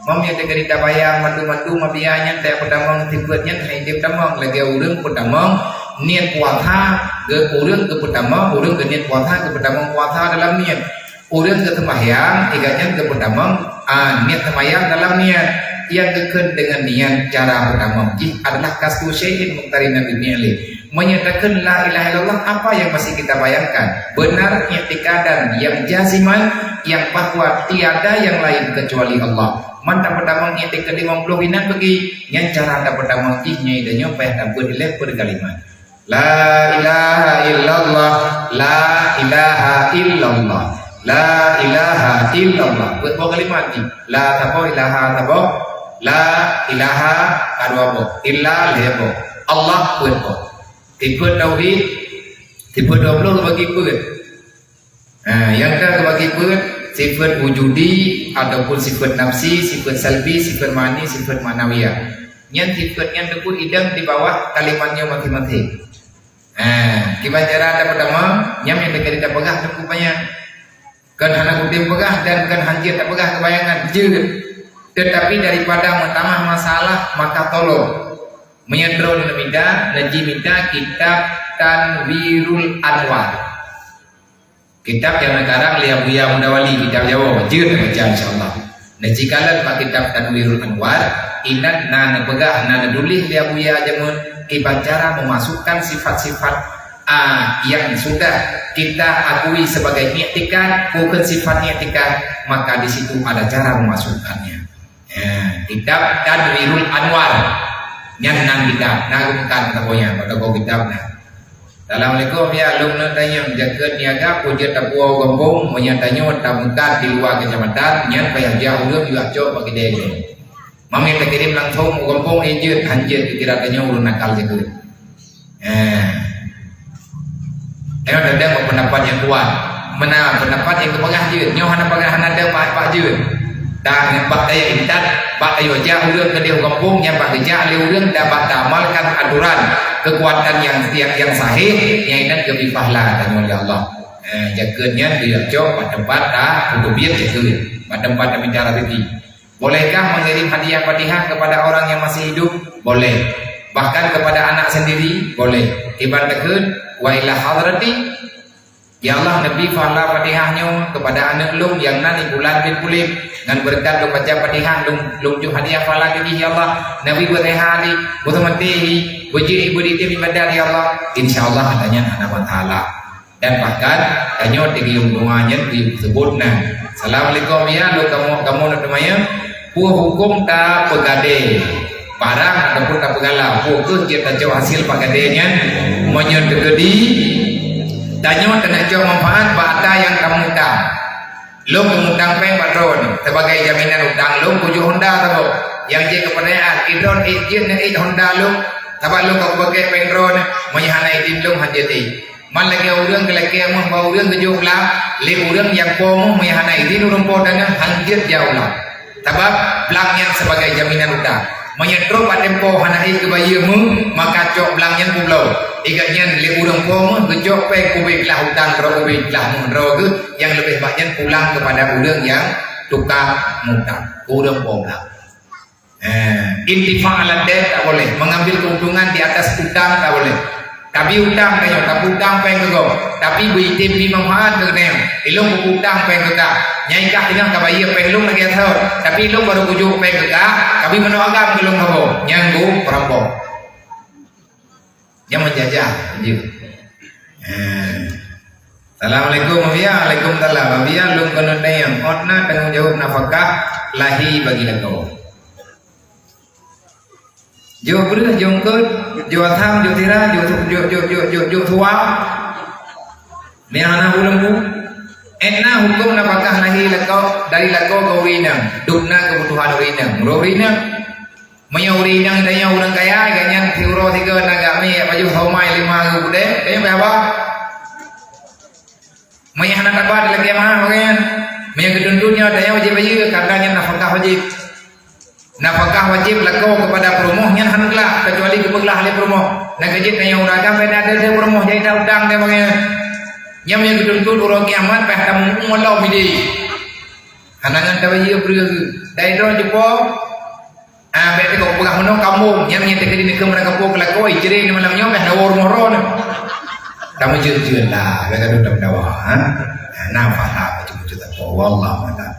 Meunyoe teukeuri tabayang mandum-mandum mabiya nyan, teuh peutamong sifeuet nyan hai jeuet peutamong lagée ureuëng peutamong niet puasa, geu ureuëng geupeutamong, ureuëng geuniet puasa geupeutamong puasa dalam niet. Ureuëng geuseumbahyang, igat nyan geupeutamong, a, niet seumbahyang dalam niet. Nyang geukheun deungon niet cara peutamong jih adalah kastu syai'in muqtarinan bi fi'lih. Meunyoe takheun la ilaha illallah, apa yang masih kita bayangkan? Benar i'tikadan yang jaziman, yang bahwa tiada yang lain kecuali Allah. Man tapeutamong i'tiqad limong ploh inan bagi, nyan cara tapeutamong jih nyang idanyoe payah tabeuet ilée per kalimat. La ilaha illallah, la ilaha illallah, la ilaha illallah. Beuet boh kalimat jih. La saboh, ilaha saboh, la ilaha ka dua boh, illa lhée boh, Allah peuet boh. Sifeuet tauhid, sifeuet dua ploh bagi peuet. Ha, nyang ka geubagi peuet, sifeuet wujudi ataupun sifeuet nafsi, sifeuet salbi, sifeuet ma'ani, sifeuet ma'nawiyah. Nyan sifeuet nyan teupeu idong di bawah kalimat nyoe maséng-maséng. Ha, kiban cara tapeutama, nyan nyang teuka tapeugah teungku panyang. Kon hana kutem peugah dan kon hanjeuet tapeugah keubayangan, jeuet. Tetapi daripada meutamah masalah, maka tolong. Meunyoe droeneuh mita, neuji mita kitab Tanwirul Anwar. Kitab nyang neukarang lé Abuya Muda Wali, kitab Jawoe, jeuet neubaca insya Allah. Neujikalon bak kitab Tanwirul Anwar, inan na neupeugah, na neutuléh lé Abuya jameun kiban cara memasukkan sifat-sifat, a, yang sudah kita akui sebagai i'tikad, bukan sifat i'tikad, maka di situ ada cara memasukkannya. Ya, kitab Tanwirul Anwar. Nyan nan kitab, na geupeugah teuka nyan, bak toko kitab na. Assalamualaikum, ya, lôn neutanyong, jakeuet niaga peue jeuet tapuwoe u gampông, meunyoe tanyoe tameukat di luwa keucamatan, nyan payah jak ureuëng yue cok bak kidée lé. Meunyoe takirém langsong u gampông, eh, jeuet, hanjeuet, kira tanyoe ureuëng nakal jakeuet. Eh. Nyoe teudeung bak peundapat nyang kuat. Meunan peundapat nyang geupeugah jeuet. Nyoe hana peugah hana deueng bak, bak jeuet. Dan ngon bak daya intat, bak ayo jak ureuëng keudeh u gampông, nyan bak geujak lé ureuëng dan bak taamalkan aturan keukuatan nyang, nyang, nyang sahih, nyang inan geubri pahala tanyoe lé Allah. Eh, jakeuet nyan geuyue cok bak teumpat ta, peuteubiet jakeuet. Bak teumpat tamita rezeki. Bolehkah mengirim hadiah Fatihah kepada orang yang masih hidup? Boleh. Bahkan kepada anak sendiri? Boleh. Kiban takheun, wa ila hadrati Ya Allah, neubri pahala Fatihah nyoe keupada aneuk lôn nyang na di bulan bin puléh. Ngon beureukat lôn baca Fatihah, lôn, lôn jok hadiah pahala keu jih, ya Allah. Neubri beureukat lé, beuteumeutée hi, beujeuet hi, beuditem ibadat, ya Allah. Insya Allah, hana nyan hana masalah. Dan bahkan, tanyoe teungoh doa nyan geuyue seubut nan. Assalamualaikum, ya, lôn kamoe, kamoe na teumanyong. Peue hukôm tapeugadée barang ataupun tapeugala? Peue kheueh jeuet tacok hasil bak gadée nyan? Meunyoe teukeudi, tanyoe keuneuk cok manfaat bak ata nyang tamutang. Lôn meumutang péng bak droeneuh, sibagai jaminan utang lôn kujok honda saboh. Nyang jeuet keupeunayaan, idroen ék jeuet neuék honda lôn, sabab lôn ka kubakée péng droeneuh, meunyoe hana idin lôn hana jeuet ék. Man lagée ureuëng geulakée méuh bak ureuëng geujok blang, lé ureuëng nyang po méuh meunyoe hana idin ureuëng po tanoh, hana jeuet jak u blang. Sabab blang nyan sibagai jaminan utang. Meunyoe trok bak tempo hana ék geubayeue méuh, maka cok blang nyan peubloe. Ingat nyan lé ureuëng po méuh geucok péng ubé glah utang droe, ubé glah méuh droe geuh, nyang leubeh bak nyan pulang keupada ureuëng nyang tukang mutang, ureuëng po blang. Eh, intifa ala dain tak boleh, mengambil keuntungan di atas utang tak boleh. Tabi utang tanyoe, tapi utang péng keu gob, tapi beuitem bi manfaat keu geutanyoe. Ilôn beu utang péng keu kah, nyang kah teungoh ka bayeue péng lôn lagée thon, tapi ilôn barô kujok péng keu kah, tapi meunoe agam keu lôn saboh, nyang geuh peurampok. Nyang meujajah, jeuet. Eh. Assalamualaikum, Abia. Waalaikumsalam. Abia, lôn keuneuk tanyong, ôt na tanggong jaweueb nafakah lahé bagi lakoe? Jok breueh, jok eungkôt, jok asam, jok sira, jok su-, jok, jok, jok, jok, jok suwa. Nyang hana ulôn bu. Ôt na hukôm nafakah lahé lakoe dari lakoe keu ureuëng inong, dum na keubutuhan ureuëng inong. Ureuëng inong Meunyoe ureuëng inong tanyoe ureuëng kaya, gobnyan siuroe sigoe na gak mi, baju homai lima ribu deh, tanyoe payah ba. Meunyoe hana taba, dilakée mahah, gobnyan. Meunyoe geutuntut nyoe, tanyoe wajéb bayeue, karena nyan nafakah wajéb. Nafakah wajéb lakoe keupada peurumoh nyan hana glah, keucuali geupeugeulaih lé peurumoh. Na keujeuet tanyoe ureuëng agam, beda ada lé peurumoh, jadi ta utang deh, gobnyan. Nyan meunyoe geutuntut uroe kiamat, payah tamueng lom idéh. Hana ngon tabayeue breueh geuh. Dai droe jeupo, Ah, bék teuka peugah meunoe kamoe, nyang nyan teuka di neukeu meurangkapeue keulakoe, cireng di malam nyoe, beh, na woe rumoh droeneuh. Kamoe jeuet-jeuet lah, beh, gadoh dawa, ha? Na pahala macam-macam tak apa. Wallahu a'lam.